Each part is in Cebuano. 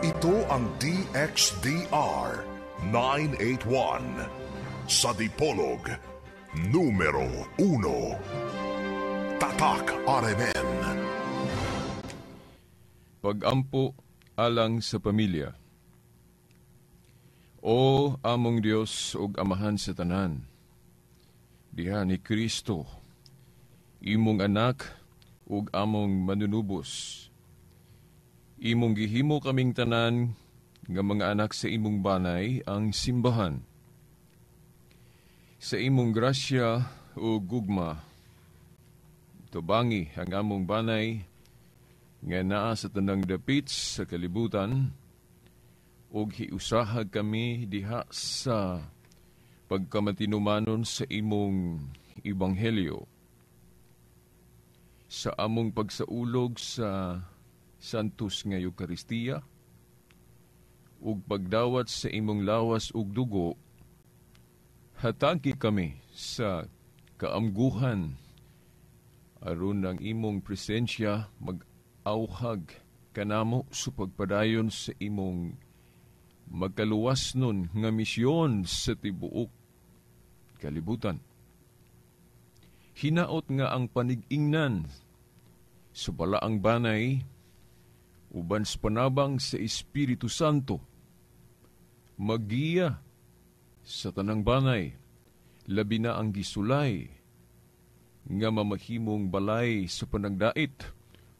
Ito ang DXDR 981 sa Dipolog, numero 1. Tatak RMN. Pag-ampo alang sa pamilya. O among Dios ug Amahan sa tanan, diha ni Kristo, imong anak ug among manunubos, imong gihimo kaming tanan nga mga anak sa imong banay, ang simbahan. Sa imong grasya ug gugma, tubangi ang among banay nga naa sa tanang dapit sa kalibutan ug hiusahag kami diha sa pagkamatinumanon sa imong ebanghelyo. Sa among pagsaulog sa Santos nga Eukaristiya ug pagdawat sa imong lawas ug dugo, hatagi kami sa kaamguhan aron ang imong presensya mag-awhag kanamo sa pagpadayon sa imong magkaluwas nun nga misyon sa tibuok kalibutan. Hinaot nga ang panig-ingnan sa balaang banay uban sa panabang sa Espiritu Santo magiya sa tanang banay, labi na ang gisulay nga mamahimong balay sa panagdait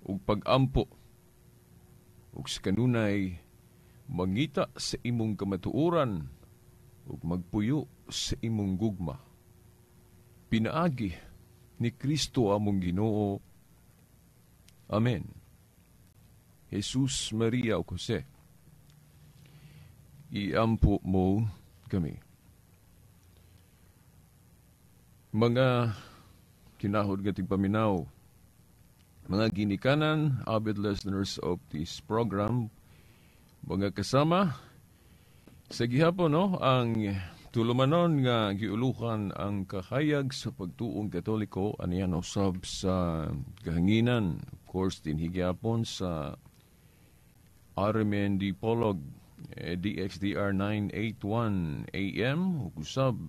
ug pagampo ug sa kanunay mangita sa imong kamatuoran ug magpuyo sa imong gugma. Pinaagi ni Kristo among Ginoo. Amen. Jesus, Maria ug Jose, iampo mo kami. Mga kinahod nga tigpaminaw, mga ginikanan, avid listeners of this program, mga kasama, sa gihapon, no, ang tulumanon nga giulukan "Ang Kahayag sa Pagtuong Katoliko" aniyan usab sa kahanginan. Of course, dinhi gihapon sa RMN Dipolog, DXDR 981 AM ug usab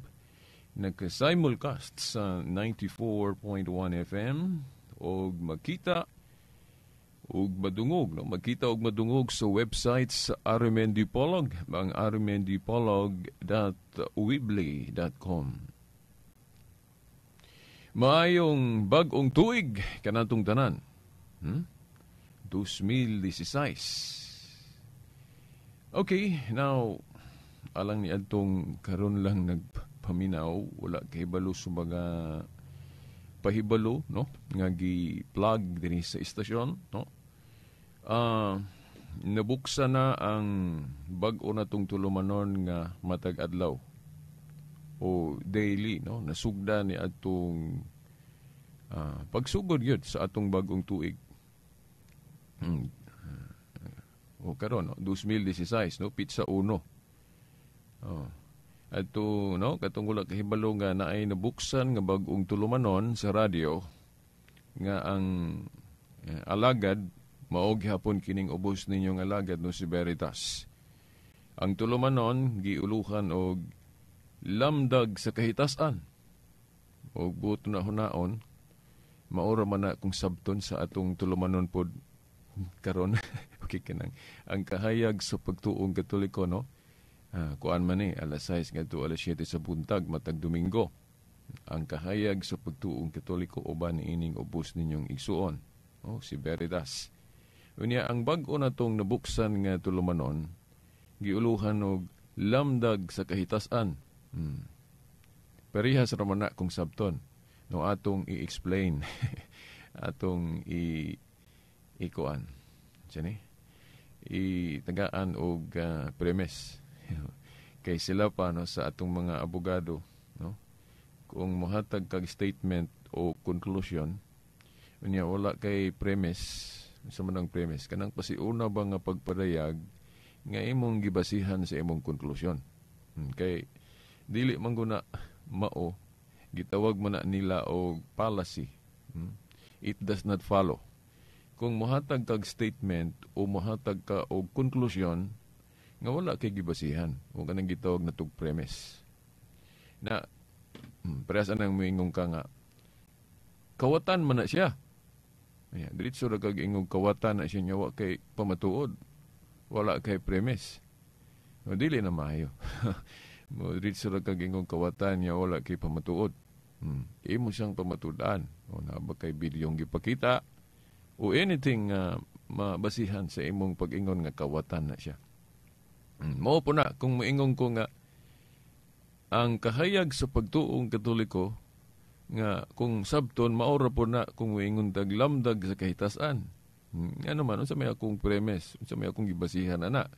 nagka-simulcast sa 94.1 FM og makita ug madungog, no, makita ug madungog sa website sa RMN Dipolog, ang rmndipolog.weebly.com. Maayong bag-ong tuig kanatong tanan. 2016. Okay, now alang ni adtong karon lang nagpaminaw, wala kahibalo sa mga pahibalo, no, nga gi-plug dinhi sa istasyon, no. Nabuksan na ang bag-o natong tulumanon nga matag adlaw o daily, no, nasugda ni atong pagsugod gyud sa atong bagong tuig. O karon, no, 2016, no, petsa 1. Oh. Ato, no, katong wala kahibalo nga naay nabuksan nga bag-ong tulumanon sa radyo nga ang alagad mao gihapon kining ubos ninyong alagad, no, si Veritas. Ang tulumanon giuluhan og "Lamdag sa Kahitasan". Og buot na hunaon, maura man na kung sabton sa atong tulumanon pod karon. Okay, kanang "Ang Kahayag sa Pagtuong Katoliko", no? Kuan man ni alas 6 ngadto alas 7 sa buntag matag Domingo. "Ang Kahayag sa Pagtuong Katoliko" uban ining ubos ninyong igsuon. Oh, si Veritas. Unya ang bag-o na tong nabuksan nga tulumanon giuluhan og "Lamdag sa Kahitasan". Parehas ra man na kung sabton, no, atong i-explain, atong i ikuan ni itagaan og premise kay sila pa, no, sa atong mga abogado, no, kung mohatag kag statement o conclusion unya wala kay premise. Sa man ang premise, kanang pasiuna ba nga pagpadayag nga imong gibasihan sa imong konklusyon. Kay dili man guna mao, gitawag man na nila og fallacy. It does not follow. Kung mohatag kag statement o mohatag ka og konklusyon nga wala kay gibasihan o kanang gitawag na tug premise. Na parehas anang moingon ka nga kawatan man na siya. Ayan, diretso ra kag ingong kawatan na siya nya wa kay pamatuod. Wala kay premise. O, dili na maayo. Mo diretso ra kag ingong kawatan niya wala kay pamatuod. Imo siyang pamatudan. O naa ba kay videong gipakita o anything mabasihan sa imong pag-ingon nga kawatan na siya. Mao po na kung moingon ko nga ang kahayag sa pagtuong Katoliko nga kung sabton maora po na kung moingon tag lamdag sa kahitasan. Ano man, unsa may akong premise, unsa may akong gibasihan ana.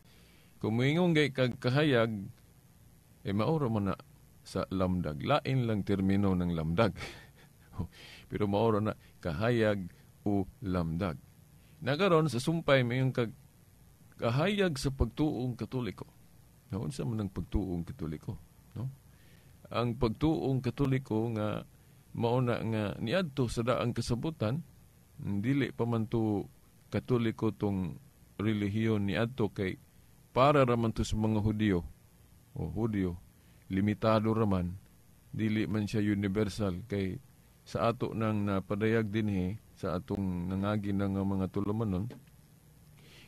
Kung moingon gay kag kahayag, maora mo na sa lamdag. Lain lang termino ng lamdag. Pero maora na kahayag o lamdag. Nagaron sa sumpay moingon kag kahayag sa pagtuong Katoliko. Na unsa man ang pagtuong Katoliko, no? Ang pagtuong Katoliko nga mauna nga niadto sa daang kasabutan, dili pa man to Katoliko tong relihiyon niadto kay para raman to sa mga Hudiyo. O Hudiyo, limitado raman, dili man siya universal kay sa ato nang napadayag dinhi sa atong nangagi ng mga tulumanon.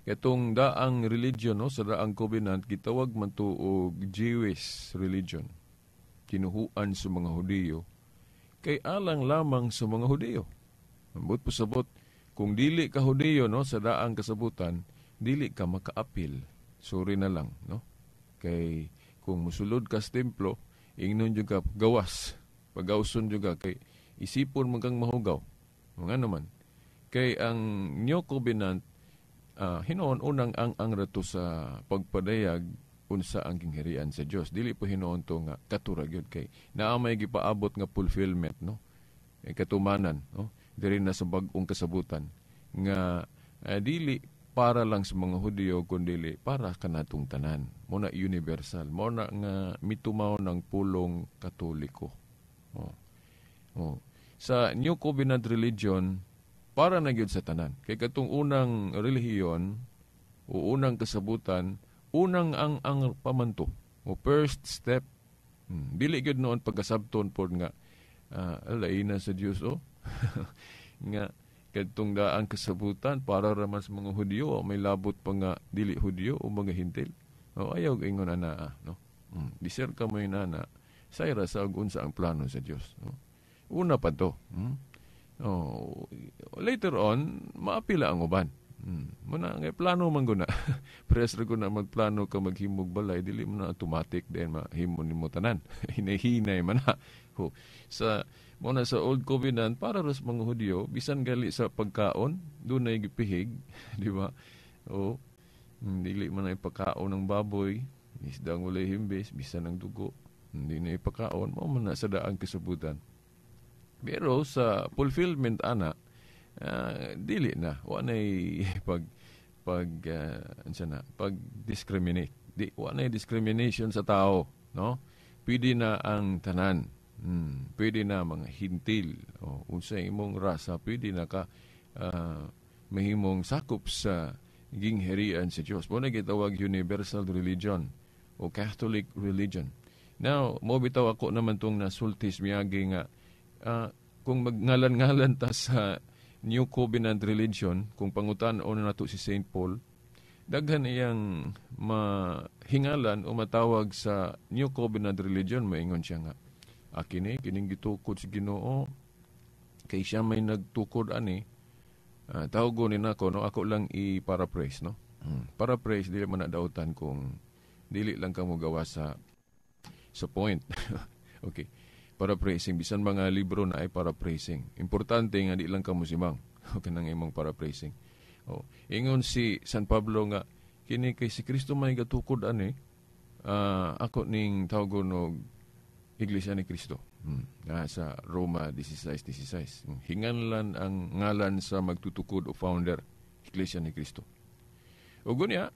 Katong daang religion, no, sa daang covenant gitawag man to og Jewish religion. Kinuhuan sa mga Hudiyo kay alang lamang sa mga Hudiyo. Ambot pasabot kung dili ka Hudiyo, no, sa daang kasabutan, dili ka makaapil. Sorry na lang, no? Kay kung musulod ka sa templo, ingnon jud ka gawas, pagawson jud ka kay isipon man kang mahugaw. Nga naman, kay ang New Covenant, hinuon unang ang rato sa pagpadayag unsa ang gingharian sa Dios. Dili po hinuon to nga katura gyud kay naa may gipaabot nga fulfillment, no? Katumanan, no? Diri na sa bag-ong kasabutan nga dili para lang sa mga Hudiyo kundi para kanatong tanan. Mo na universal, mo na nga mitumaw ng pulong Katoliko. Oh. Oh. Sa New Covenant religion para na gyud sa tanan. Kay katong unang relihiyon o unang kasabutan, unang ang pamanto o first step. Dili gyud noon pagkasabton pod nga laina sa Dios, oh. Nga kadtong daang kasabutan para raman sa mga Hudiyo, o may labot pa nga dili Hudiyo o mga Hintil. O ayaw ingon ana, no. Diser ka mo inana, sayra sa unsa ang plano sa Dios, no? Una pa to. Oh, later on maapila ang uban. Muna nga plano man guna. Press ra guna magplano ka maghimog balay, dili mo na automatic then mahimo nimo tanan. Hinay-hinay man na. Ho. Sa muna sa Old Covenant para ras mga Hudiyo bisan gali sa pagkaon dunay gipihig, di ba? O dili man na ipakaon ng baboy, isdang walay himbis, bisan ang dugo, hindi na ipakaon, mao man na sa daang kasabutan. Pero sa fulfillment ana, dili na wa nay pag pag unsa na pag discriminate. Di wa nay discrimination sa tao, no? Pwede na ang tanan. Pwede na mga Hintil o unsa imong rasa, pwede na ka mahimong sakop sa gingharian sa Dios. Mo na gitawag universal religion o Catholic religion. Now, mo bitaw ako naman tong nasultis miagi nga kung magngalan-ngalan ta sa New Covenant religion, kung pangutan-on na nato si Saint Paul, daghan iyang mahingalan o matawag sa New Covenant religion, maingon siya nga akini kining gitukod sa Ginoo kay siya may nagtukod ani. Tawgon ni nako, no, ako lang i-paraphrase, no. Paraphrase dili man na dautan kung dili lang kamo gawa sa point. Okay. Paraphrasing bisan mga libro na ay paraphrasing. Importante nga di lang kamo simang kanang imong paraphrasing. Oh, ingon si San Pablo nga kini kay si Kristo may gatukod ani, ako ning tawgon og Iglesia ni Kristo. Sa Roma 16:16. Hinganlan ang ngalan sa magtutukod o founder, Iglesia ni Kristo. O gunya,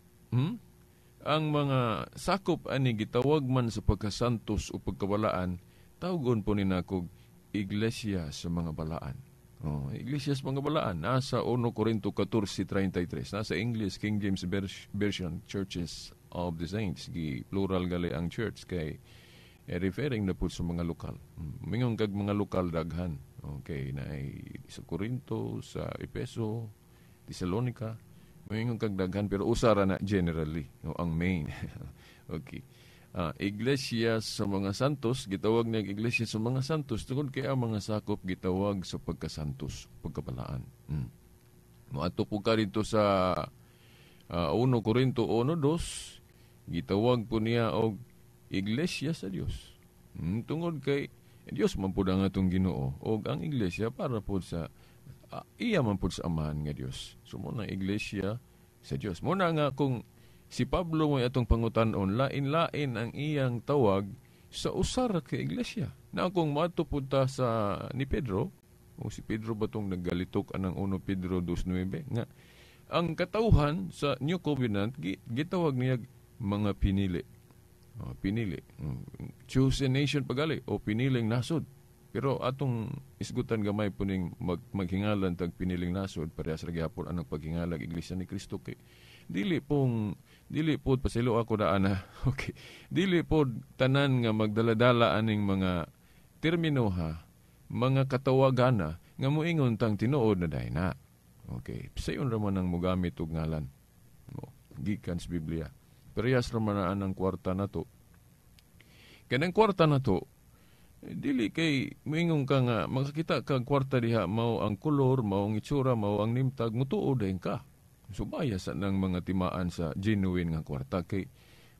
ang mga sakop ani gitawag man sa pagkasantos o pagkawalaan, tawgon po ni nakog Iglesia sa mga balaan. Oh, iglesia sa mga balaan nasa 1 Corinto 14:33, nasa English King James Version, Churches of the Saints. Gi plural gali ang church kay referring na po sa mga lokal. Mingon kag mga lokal daghan. Okay, na sa Corinto, sa Epeso, Thessalonica, mingon kag daghan pero usara na generally, no, ang main. Okay. Iglesia sa mga santos, gitawag niya iglesia sa mga santos tungod kay ang mga sakop gitawag sa pagkasantos, pagkabalaan. Moadto po ka dito sa 1 Corinto 1:2, gitawag po niya og iglesia sa Dios. Tungod kay Dios man pud ang atong Ginoo og ang iglesia para po sa iya man pud sa Amahan nga Dios. So mo na iglesia sa Dios. Mo na nga kung si Pablo mo atong pangutan-on, lain-lain ang iyang tawag sa usara ka iglesia. Na kung moadto pud ta sa ni Pedro, o si Pedro ba tong naggalitok anang 1 Pedro 2:9 nga ang katawhan sa New Covenant gitawag niya mga pinili. Oh, pinili. Chosen nation pagali o piniling nasod. Pero atong isgutan gamay po ning maghingalan tag piniling nasod, parehas ra gyapon anang paghingalag Iglesia ni Cristo kay dili pong dili pod pasilo ako daan na. Okay. Dili pod tanan nga magdaladala aning mga termino ha, mga katawagana nga moingon tang tinuod na dai na. Okay. Sayon ra man ang mogamit og ngalan. Mo gikan sa Biblia. Parehas ra man ang kwarta nato. Kanang kwarta nato dili kay moingon ka nga makakita kag kwarta diha mao ang kolor, mao ang itsura, mao ang nimtag, mutuo dayon ka. Subaya sa nang mga timaan sa genuine nga kwarta kay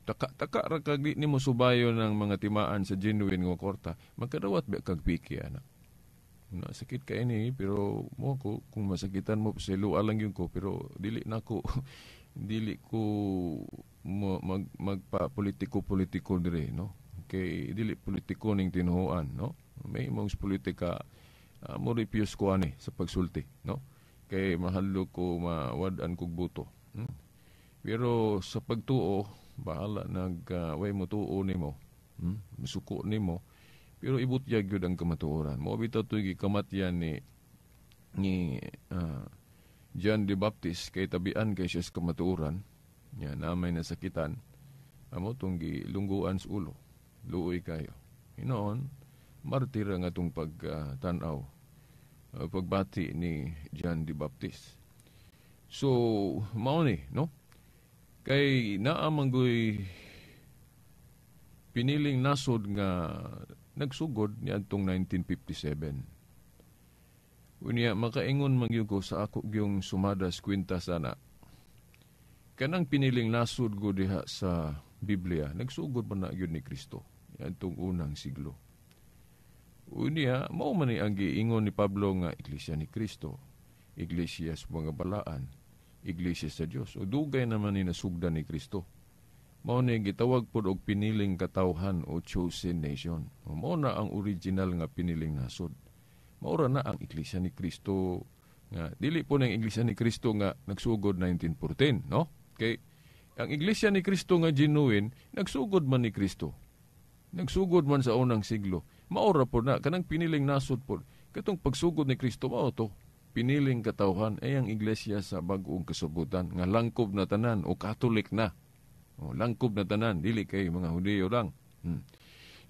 taka-taka ra kag di nimo subayon ng mga timaan sa genuine nga kwarta, magkadawat ba kag piki ana. Na sakit kay ni pero mo ko kung masakitan mo pasayloa lang yun ko pero dili nako dili ko mo, magpa politiko dire, no, kay dili politiko ning tinuohan, no. May imong politika mo refuse ko ani sa pagsulti, no, kay mahalo ko mawad-an kog buto. Pero sa pagtuo bahala nag way mo tuo nimo, Musuko nimo pero ibutyag gyud ang kamatuoran. Mo bitaw to'y gikamatyan ni John the Baptist kay tabian kay siya sa kamatuoran. Nya na may nasakitan amo tong gilungguan sa ulo. Luoy kayo. Hinoon, martir ang atong pagtan-aw, pagbati ni John the Baptist. So, mao ni, no? Kay naa man goy piniling nasod nga nagsugod niadtong 1957. Unya makaingon man gyud ko sa ako gyung sumadas kwenta sana. Kanang piniling nasod go diha sa Biblia, nagsugod man na gyud ni Kristo niadtong unang siglo. Unya mao man ni ang giingon ni Pablo nga Iglesia ni Kristo, Iglesia sa mga balaan, Iglesia sa Dios. O dugay naman ni nasugdan ni Kristo. Mao ni gitawag pod og piniling katawhan o chosen nation. O mao na ang original nga piniling nasod. Mao ra na ang Iglesia ni Kristo nga dili po ng Iglesia ni Kristo nga nagsugod 1914, no? Kay ang Iglesia ni Kristo nga genuine nagsugod man ni Kristo. Nagsugod man sa unang siglo. Mao ra po na kanang piniling nasod po. Katong pagsugod ni Kristo mao to. Piniling katawhan ay ang iglesia sa bag-ong kasabutan nga langkob na tanan o Katolik na. O, langkob na tanan dili kay mga Hudiyo lang.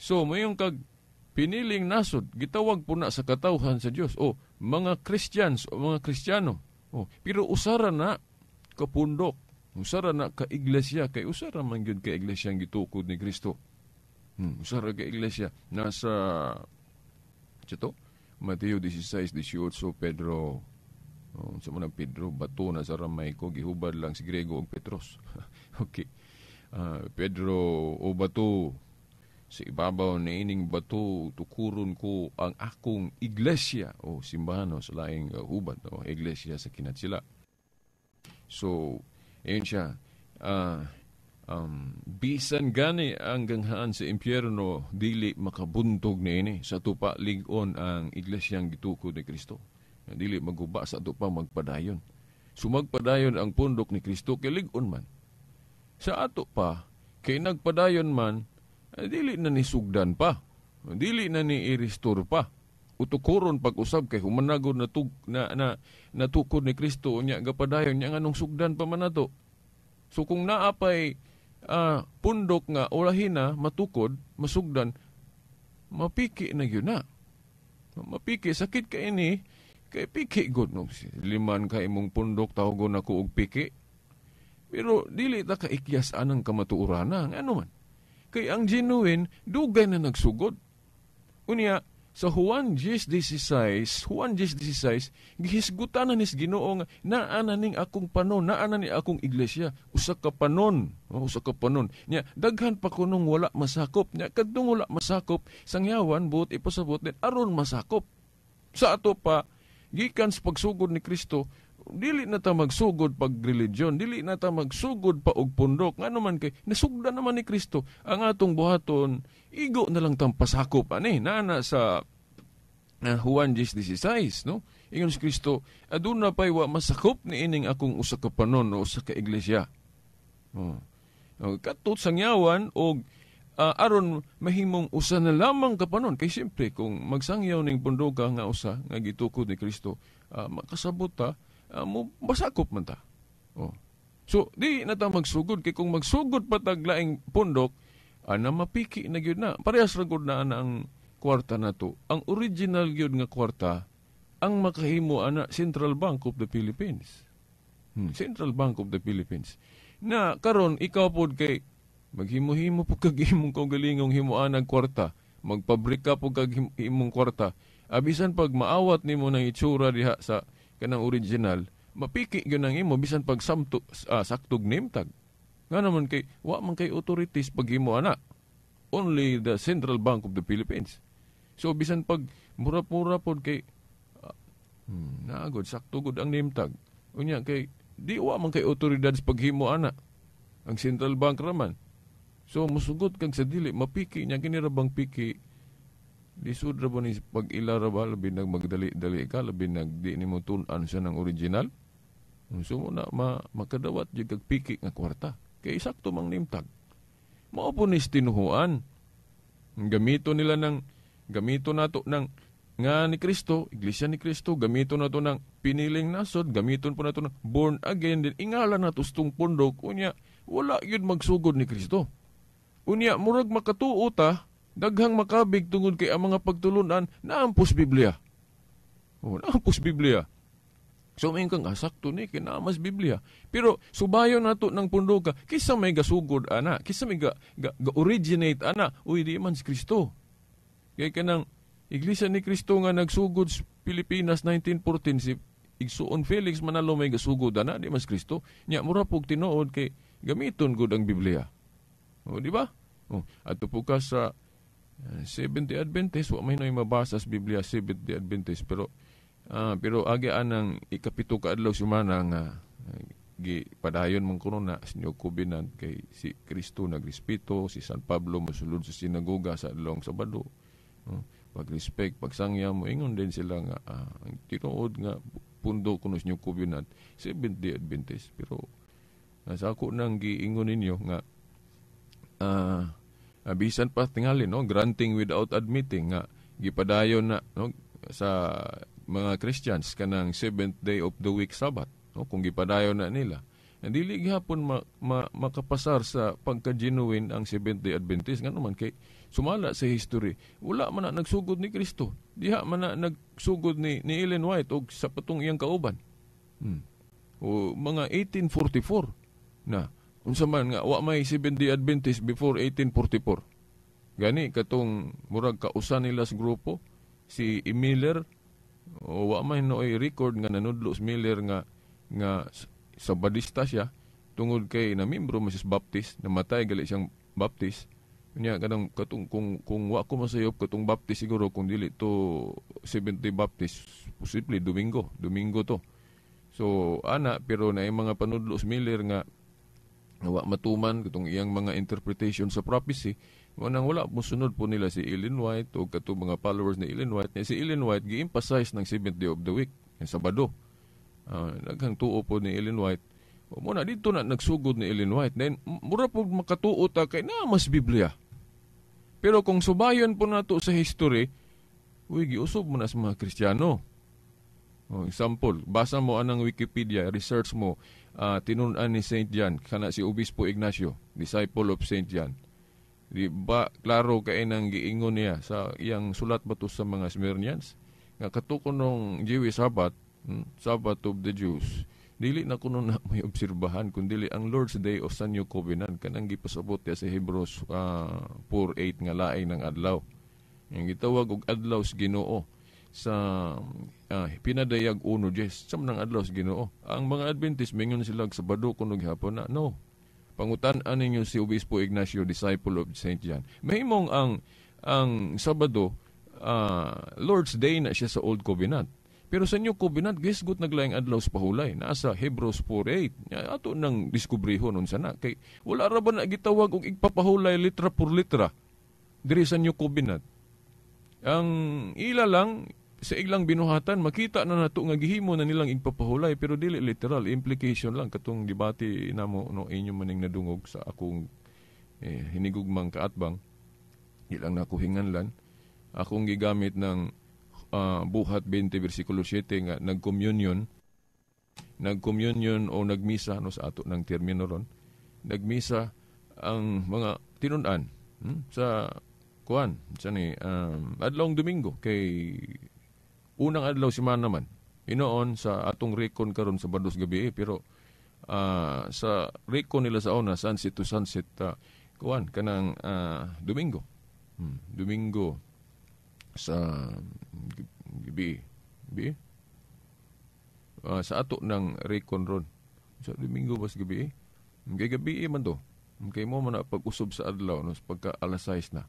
So mayong kag piniling nasod gitawag po na sa katawhan sa Dios o mga Christians o mga Kristiyano. O, pero usara na kapundok, usara na ka iglesia kay usara man gyud ka iglesia ang gitukod ni Kristo. Usara ka iglesia nasa ito Mateo 16:18, Pedro, oh, sa mga Pedro, bato na sa ramay ko, gihubad lang si Grego og Petros. Okay. Pedro, o bato, sa ibabaw na ining bato, tukuron ko ang akong iglesia, o simbahan, o, sa laing hubad, o, iglesia sa kinatsila. So, ayun siya. Bisan gani ang ganghaan sa impyerno dili makabuntog niini sa tupa lig-on ang iglesyang gitukod ni Kristo. Dili maguba sa tupa magpadayon. Sumagpadayon ang pundok ni Kristo kay lig-on man. Sa ato pa kay nagpadayon man, dili na ni sugdan pa. Dili na ni i-restore pa. utukoron pag-usab kay humanagod na, tug, na, na natukod ni Kristo unya gapadayon nya nganong sugdan pa man nato. So kung naapay pundok nga ulahin na matukod, masugdan, mapiki na gyud na. Mapiki, sakit ka ini kay piki gud no. Liman ka imong pundok, tawgon nako og piki. Pero dili ta ka ikyas anang kamatuoran. Ano man? Kay ang genuine dugay na nagsugod. Unya sa Juan 10:16, Juan 10:16, gihisgutan na nis Ginoo nga naa na ning akong panon, naa na ni akong iglesia, usa ka panon, oh, usa ka panon. Nya daghan pa kunong wala masakop. Nya kadtong wala masakop, sangyawan buot ipasabot din aron masakop. Sa ato pa gikan sa pagsugod ni Kristo, dili na ta magsugod pag religion, dili na ta magsugod pa og pundok. Ngano man kay nasugdan naman ni Kristo ang atong buhaton, igo na lang tang pasakop ani naa sa Juan 10:16, no? Ingon si Kristo, aduna pay wa masakop ni ining akong usa ka panon o usa ka iglesia. Oh. Katot sangyawan og aron mahimong usa na lamang ka panon kay siyempre kung magsangyaw ning pundoka nga usa nga gitukod ni Kristo, makasabot ta, mo masakop man ta. Oh. So di na ta magsugod kay kung magsugod pa tag laing pundok, ana mapiki na gyud na. Parehas ra gud na ana ang kwarta nato. Ang original gyud nga kwarta ang makahimo ana Central Bank of the Philippines. Central Bank of the Philippines. Na karon ikaw pod kay maghimo-himo po kag imong kaugalingong himuan ang kwarta, magpabrika po kag imong kwarta. Abisan pag maawat nimo ng itsura diha sa kanang original, mapiki gyud ang imo bisan pag samto, saktog name tag. Nga naman kay wa man kay authorities paghimo ana. Only the Central Bank of the Philippines. So bisan pag mura-mura pod kay naagod sakto gud ang name tag. Unya kay di wa man kay otoridad sa paghimo ana. Ang Central Bank raman. So musugot kag sa dili mapiki nya kini ra bang piki. Lisod ra ba ni pag ila ra ba, labi nag magdali-dali ka, labi nag di nimo tun-an siya ng original. So mo na makadawat jud kag piki nga kwarta. Kay sakto mang name tag. Mao po ni tinuhuan. Gamito nila ng gamito nato ng nga ni Kristo, Iglesia ni Kristo, gamito nato ng piniling nasod, gamiton po nato ng born again din ingala nato tong pundok unya wala gyud magsugod ni Kristo. Unya murag makatuo ta, daghang makabig tungod kay ang mga pagtulunan naampos Biblia. Oh, naampos Biblia. So may kang sakto ni kinamas Biblia. Pero subayon nato ng pundoka, kisa may gasugod ana, kisa may ga originate ana, uy di man si Kristo. Kay kanang Iglesia ni Kristo nga nagsugod sa Pilipinas 1914 si Igsuon Felix Manalo may gasugod ana, di man si Kristo. Nya mura pug tinuod kay gamiton gud ang Biblia. O di ba? O adto po ka sa Seventh-day Adventist, wa may noy mabasa sa Biblia Seventh-day Adventist, pero pero agi anang ikapito ka adlaw semana nga gi padayon man kuno na sa New Covenant kay si Kristo nagrespeto, si San Pablo mosulod sa sinagoga sa adlawng Sabado. Oh, pag-respect, pagsangya mo ingon din sila nga ang tinuod nga pundo kuno sa New Covenant Seventh-day Adventist. Pero sa ako nang giingon ninyo nga bisan pa tingali no, granting without admitting nga gipadayon na no sa mga Christians kanang seventh day of the week Sabbath, no, kung gipadayon na nila, dili gihapon makapasar sa pagka-genuine ang Seventh-day Adventist. Ngano man kay sumala sa history, wala man na nagsugod ni Kristo, diha man na nagsugod ni Ellen White og sa patong iyang kauban. O mga 1844 na unsa man nga wa may Seventh-day Adventist before 1844. Gani katong murag kausa nila sa grupo si Miller, o wa may nooy record nga nanudlo si Miller nga nga Sabadista siya tungod kay na membro man siya sa Baptist, namatay gali siyang Baptist. Unya kanang katong kung wa ko masayop katong Baptist siguro kung dili to Seventh-day Baptist, posible Domingo to. So ana pero naay mga panudlo si Miller nga wa matuman katong iyang mga interpretation sa prophecy. Mo nang wala mosunod po nila si Ellen White o katong mga followers ni Ellen White. Ni si Ellen White gi-emphasize ng seventh day of the week, yung Sabado. Daghang tuo po ni Ellen White. O mo na dito na nagsugod ni Ellen White. Then mura po makatuo ta kay naa mas Biblia. Pero kung subayon po nato sa history, Uy, giusob mo na sa mga Kristiyano. Oh, example, basa mo anang Wikipedia, research mo, tinun-an ni Saint John, kana si Obispo Ignacio, disciple of Saint John. Di ba, klaro kay nang giingon niya sa iyang sulat ba to sa mga Smyrnians? Nga kato nung Jewish Sabbath, Sabbath of the Jews, dili na kuno na may obserbahan kun dili ang Lord's Day of sa New Covenant kanang gipasabot niya sa Hebrews 4:8 nga laing ng adlaw. Ang gitawag og adlaw sa Ginoo sa pinadayag 1:10 sa nang adlaw sa Ginoo. Ang mga Adventist mingon sila Sabado kuno gihapon na no. Pangutan-an ninyo si Obispo Ignacio, disciple of Saint John. Mahimong ang Sabado Lord's Day na siya sa Old Covenant. Pero sa New Covenant, gisgot naglaing adlaw sa pahulay. Nasa Hebrews 4:8. Ato nang diskubrihon unsa na. Kay wala ra ba na gitawag og igpapahulay litra por litra diri sa New Covenant. Ang ila lang sa ilang binuhatan, makita na nato nga gihimo na nilang igpapahulay pero dili literal, implication lang katong debate namo no inyo maning nadungog sa akong hinigugmang kaatbang. Di lang nako hinganlan. Akong gigamit ng Buhat 20 versikulo 7 nga nagcommunion o nagmisa no sa ato ng termino ron. Nagmisa ang mga tinun-an sa kuan sa ni adlawng Domingo kay unang adlaw semana man. Inoon sa atong rekon karon sa Sabado gabi pero sa rekon nila sa una sunset to sunset kuan kanang Domingo. Domingo sa gabi. Gabi? Sa ato ng rekon ron. Sa Domingo ba sa gabi? Kay gabi man to. Kay mo man na pag-usob sa adlaw no pagka alas 6 na.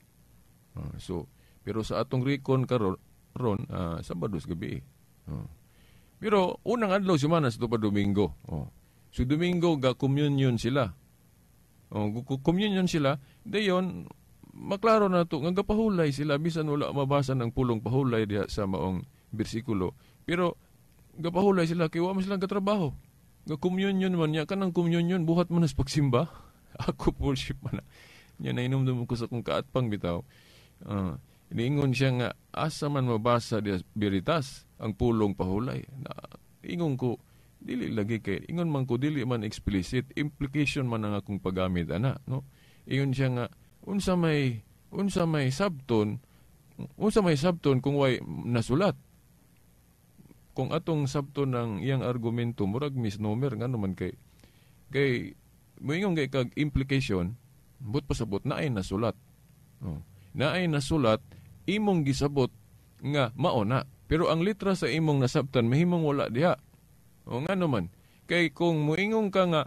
So pero sa atong rekon karon ron Sabado sa gabi. Pero unang adlaw semana sa pa Domingo. Oh. So Domingo ga communion sila. Oh, communion sila, dayon maklaro na to nga gapahulay sila bisan wala mabasa ng pulong pahulay diha sa maong bersikulo. Pero gapahulay sila kay wa man sila gatrabaho. Ga communion man niya kanang communion buhat man sa pagsimba. Ako worship man na. Nya nainomdom ko sa akong kaatpang bitaw. Niingon siya nga asa man mabasa diha veritas ang pulong pahulay. Na, ingon ko dili lagi kay ingon man ko dili man explicit, implication man ang akong paggamit ana, no. Ingon siya nga unsa may sabton kung way nasulat. Kung atong sabton ng iyang argumento murag misnomer ngano man kay moingon kay kag implication but pasabot naay nasulat. Oh. Naay nasulat imong gisabot nga mao na. Pero ang litra sa imong nasabtan mahimong wala diha. O ngano man kay kung moingon ka nga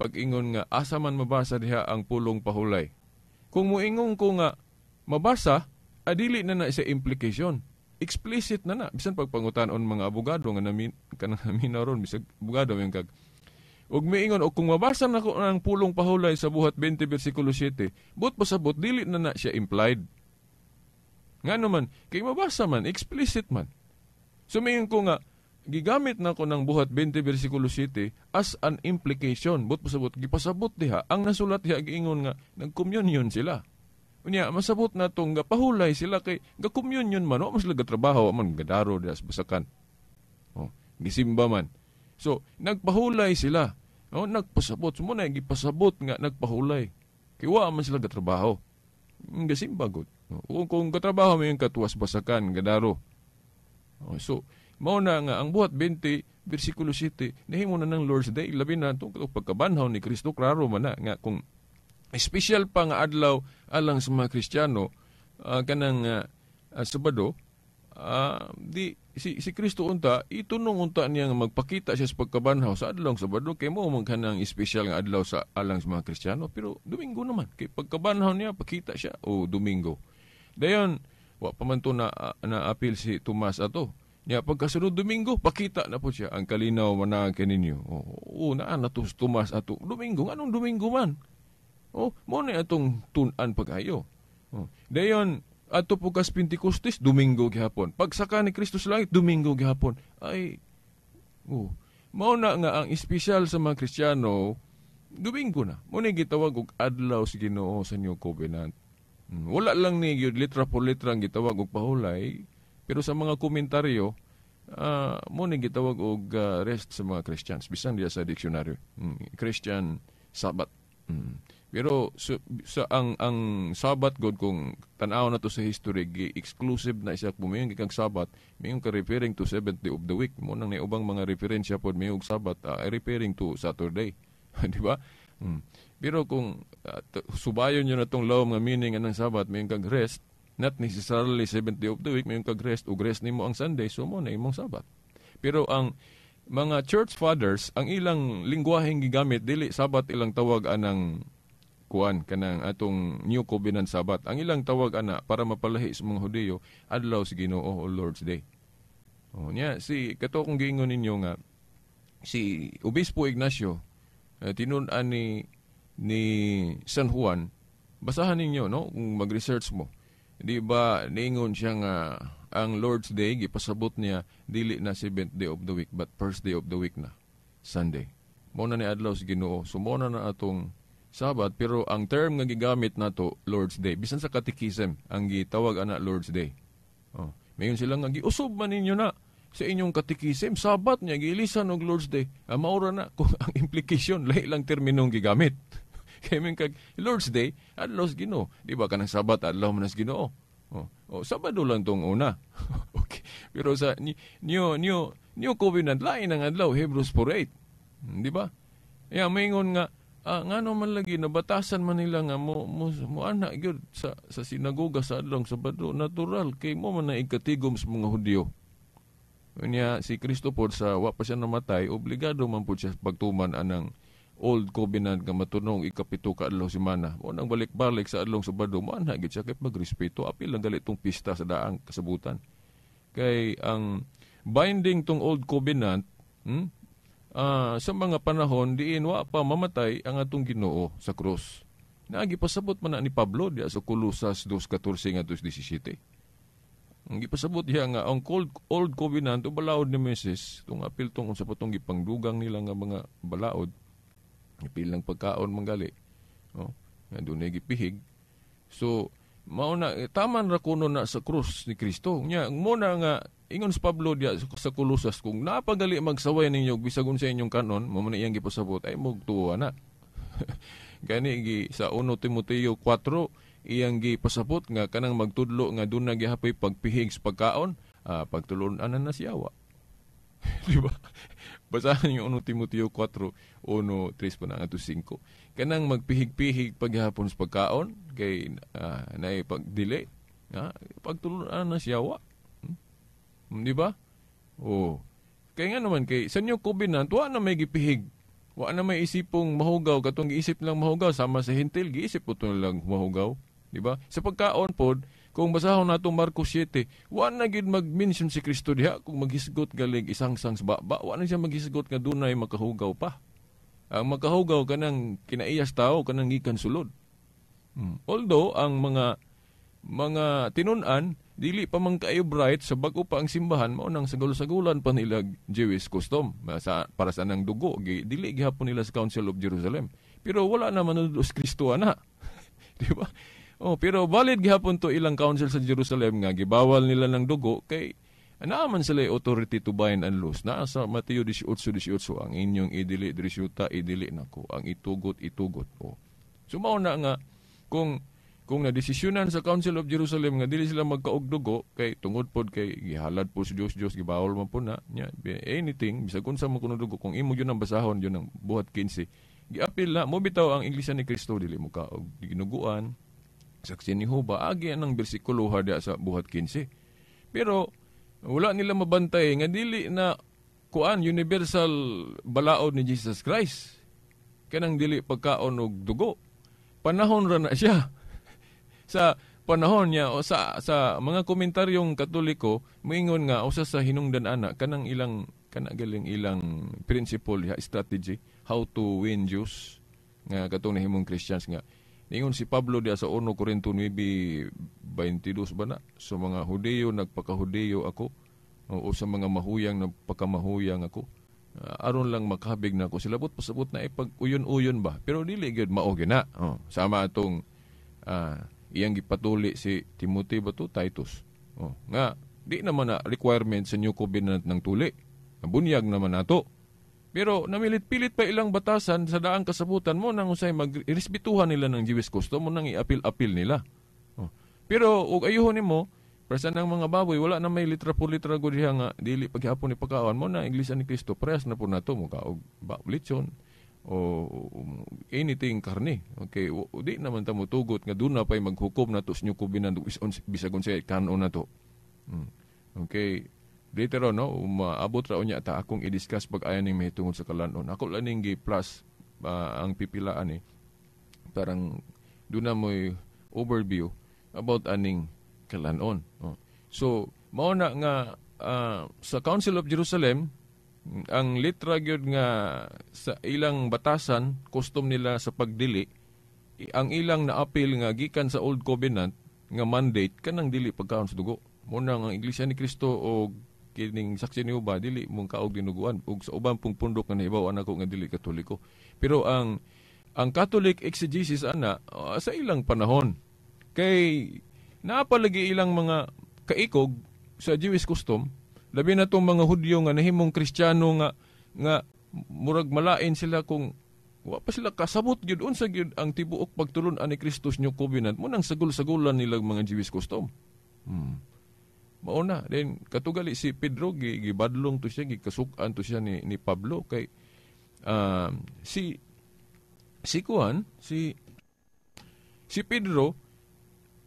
pag-ingon nga asa man mabasa diha ang pulong pahulay. Kung moingon ko nga mabasa, adili na na sa implication. Explicit na na. Bisan pagpangutanon mga abogado nga namin kanang naminaron bisag abogado yung kag ug miingon og kung mabasa nako ang pulong pahulay sa Buhat 20 versikulo 7, but pasabot dili na na siya implied. Ngano man kay mabasa man, explicit man. So miingon ko nga gigamit nako ng Buhat 20 versikulo 7 as an implication, but pasabot gipasabot diha ang nasulat diha giingon nga nagcommunion sila. Unya masabot na tong gapahulay sila kay ga-communion man, wa man sila gatrabaho, man gadaro diha sa basakan. Oh, gisimba man. So nagpahulay sila. Oh, nagpasabot. So, muna gipasabot nga nagpahulay. Kay wa man sila gatrabaho. Gasimba gud. Kung gatrabaho may katuwas basakan gadaro. Oh, so mao na nga ang Buhat 20 versikulo 7 nahimo na ng Lord's Day labi na itong pagkabanhaw ni Kristo klaro man na nga kung special pa nga adlaw alang sa mga Kristiyano kanang Sabado di si Kristo unta itunong unta niya nga magpakita siya sa pagkabanhaw sa adlaw Sabado kay mo man kanang espesyal nga adlaw sa alang sa mga Kristiyano pero Domingo naman kay pagkabanhaw niya pakita siya o Domingo. Dayon wa pa man to na apil si Tomas ato. Nya pagkasunod Domingo pakita na po siya ang kalinaw manag kaninyo. Oo, naa na to Tomas ato. Domingo anong Domingo man? Oh, mo na atong tun-an pag-ayo. Oh. Dayon ato po kas Pentecostes Domingo gihapon. Pagsaka ni Kristo sa langit Domingo gihapon. Ay oh, mao na nga ang espesyal sa mga Kristiyano Domingo na. Mo ni gitawag og adlaw sa Ginoo sa New Covenant. Wala lang ni gyud litra por litra ang gitawag og pahulay. Pero sa mga komentaryo, mo ni gitawag og rest sa mga Christians bisan diya sa dictionary. Christian Sabbath. Pero sa ang Sabbath god, kung tan-aw na to sa history, gi exclusive na siya. Kung mayon kang Sabbath, mayon ka referring to seventh day of the week. Mo nang ubang mga referensya pod, mayon Sabbath referring to Saturday, di ba? Pero kung subayon nyo na tong lawom nga meaning anang Sabbath, mayon kag rest, not necessarily seventh day of the week, mayon kag rest ug rest nimo ang Sunday, so mo na imong Sabbath. Pero ang mga church fathers, ang ilang lingwaheng gigamit, dili Sabbath ilang tawag anang kuan, kanang atong New Covenant Sabbath. Ang ilang tawag ana para mapalahi sa mga Hudiyo, adlaw sa Ginoo o Lord's Day. Oh, nya si kato kong giingon ninyo nga si Obispo Ignacio, tinun-an ni San Juan, basahan ninyo, no, kung mag-research mo. Di ba niingon siya nga ang Lord's Day gipasabot niya dili na seventh day of the week but first day of the week na, Sunday. Mo na ni adlaw sa Ginoo. So mo na atong Sabbath, pero ang term nga gigamit nato Lord's Day. Bisan sa catechism ang gitawag ana Lord's Day. Oh, mayon sila nga giusob man ninyo na sa inyong catechism, Sabbath niya giilisan og Lord's Day. Ah, maura na kung ang implication, lahi lang terminong gigamit. Kay men kag Lord's Day, adlaw sa Ginoo. Di ba kanang Sabbath adlaw man sa Ginoo? Oh, Sabado lang tong una. Okay. Pero sa new new New Covenant, lain ang adlaw, Hebrews 4:8. Di ba? Ya maingon nga ngano man lagi nabatasan man nila nga mo ana gyud sa sinagoga sa adlong Sabado, natural kay mo man na ikatigom sa mga Hudyo. Unya si Kristo pod, sa wa pa siya namatay, obligado man pod siya pagtuman anang Old Covenant nga matunong ikapito ka adlaw semana. Mo nang balik-balik sa adlong Sabado, mo ana gyud siya kay pagrespeto, apil lang gali tong pista sa daang kasabutan. Kay ang binding tong Old Covenant, sa mga panahon diin wa pa mamatay ang atong Ginoo sa krus. Naagi pasabot man na ni Pablo diya sa Kolosas 2:14 ngadto 17. Ang gipasabot diha nga ang Old Covenant o balaod ni Moises, tung apil tong unsa pa tong gipangdugang nila nga mga balaod, apil lang pagkaon manggali. Oh, nga dunay gipihig. So mao na taman ra kuno na sa krus ni Kristo. Nya mo na nga ingon si Pablo diya sa Kolosas, kung napagali magsaway ninyo bisag unsa inyong kanon, mo man iyang gipasabot ay mogtuwa na. Gani gi sa 1 Timoteo 4 iyang gipasabot nga kanang magtudlo nga duna gihapoy pagpihig sa pagkaon, pagtulon-anan na siyawa. Di ba? Basahan yung 1 Timoteo 4, 1, 3 pa na nga to 5. Kanang magpihig-pihig paghapon sa pagkaon, kay naay pagdili, pagtulon-anan na siyawa. Di ba? Oh. Kaya nga naman, kay sa New Covenant, wa na may gipihig. Wa na may isipong mahugaw. Katong giisip lang mahugaw, sama sa Hentil, giisip po ito lang mahugaw. Di ba? Sa pagkaon pod, kung basahon natong Marcos 7, wa na gid mag-mention si Kristo diha kung maghisgot galing isang sang baba, wa na siya maghisgot nga dunay makahugaw pa. Ang makahugaw kanang kinaiyas tao, kanang gikan sulod. Although ang mga tinun-an dili pa man kaayo bright sa bag-o pa ang simbahan, mao nang sagol-sagulan pa nila Jewish custom sa, para sa nang dugo, dili gihapon nila sa Council of Jerusalem. Pero wala na manunod sa Kristo ana. Di ba? Oh, pero valid gihapon to ilang council sa Jerusalem nga gibawal nila ng dugo kay naaman sila authority to bind and loose. Naa sa Mateo 18:18, ang inyong idili diri syuta, idili nako, ang itugot, itugot. Oh. So mao na nga kung nadesisyonan sa Council of Jerusalem nga dili sila magkaog dugo kay tungod pod kay gihalad po sa Dios Dios gibawal man po na nya, anything bisag unsa man kuno dugo, kung imo gyud ang basahon yun ang Buhat 15, giapil na mo bitaw ang Iglesia ni Kristo dili mo kaog ginuguan, saksi ni Huba, agi ang bersikulo ha diya sa Buhat 15. Pero wala nila mabantay nga dili na kuan universal balaod ni Jesus Christ kanang dili pagkaon og dugo. Panahon ra na siya. Sa panahon niya o sa mga komentaryong Katoliko moingon nga usa sa hinungdan ana kanang ilang kana galing ilang principle diha, strategy how to win Jews nga katong nahimong Christians nga ningon si Pablo diha sa 1 Corinto 9:22 ba na, sa mga Hudiyo nagpakahudiyo ako o sa mga mahuyang nagpakamahuyang ako, aron lang makabig na ako sila, but pasabot na ipag uyon-uyon ba, pero dili gyud mao gyud na. Oh, sama atong iyang gipatuli si Timothy ba to Titus. Oh, nga Di naman na requirement sa New Covenant ng tuli. Bunyag naman nato. Pero namilit-pilit pa ilang batasan sa daang kasabutan mo nang usay magrespetuhan nila ng Jewish custom mo nang iapil-apil nila. Oh. Pero ug ayuhon nimo, presa ng mga baboy wala na may litra por litra gud diha nga dili paghapon ni pagkaon mo na Iglesia ni Cristo parehas na po nato mo kaog ba lechon o anything karne. Okay, di naman ta motugot nga doon na pa'y maghukom nato sa New Covenant bisag unsay kanon nato. Okay. Later on, no, umaabot ra unya ta akong i-discuss pag ayon ning mahitungod sa kalanon. Ako lang ning gi-plus ang pipilaan eh. Parang doon na mo'y overview about aning kalanon. Oh. So, mao na nga sa Council of Jerusalem, ang litra gyud nga sa ilang batasan, custom nila sa pagdili, ang ilang naapil nga gikan sa Old Covenant nga mandate kanang dili pagkaon sa dugo. Muna ang Iglesia ni Cristo o kining Saksi ni Jehova dili mong kaog dinuguan ug sa uban pong pundok nga nahibaw nako nga dili Katoliko. Pero ang Catholic exegesis ana sa ilang panahon kay naapalagi ilang mga kaikog sa Jewish custom, labi na tong mga Hudyo nga nahimong Kristiyano nga nga murag malain sila kung wa pa sila kasabot gyud unsa gyud ang tibuok pagtulon-an ni Kristus New Covenant mo nang sagol-sagulan nila mga Jewish custom. Mauna then katugali si Pedro gibadlong to siya, gikasuk-an to siya ni Pablo kay si si kuan si si Pedro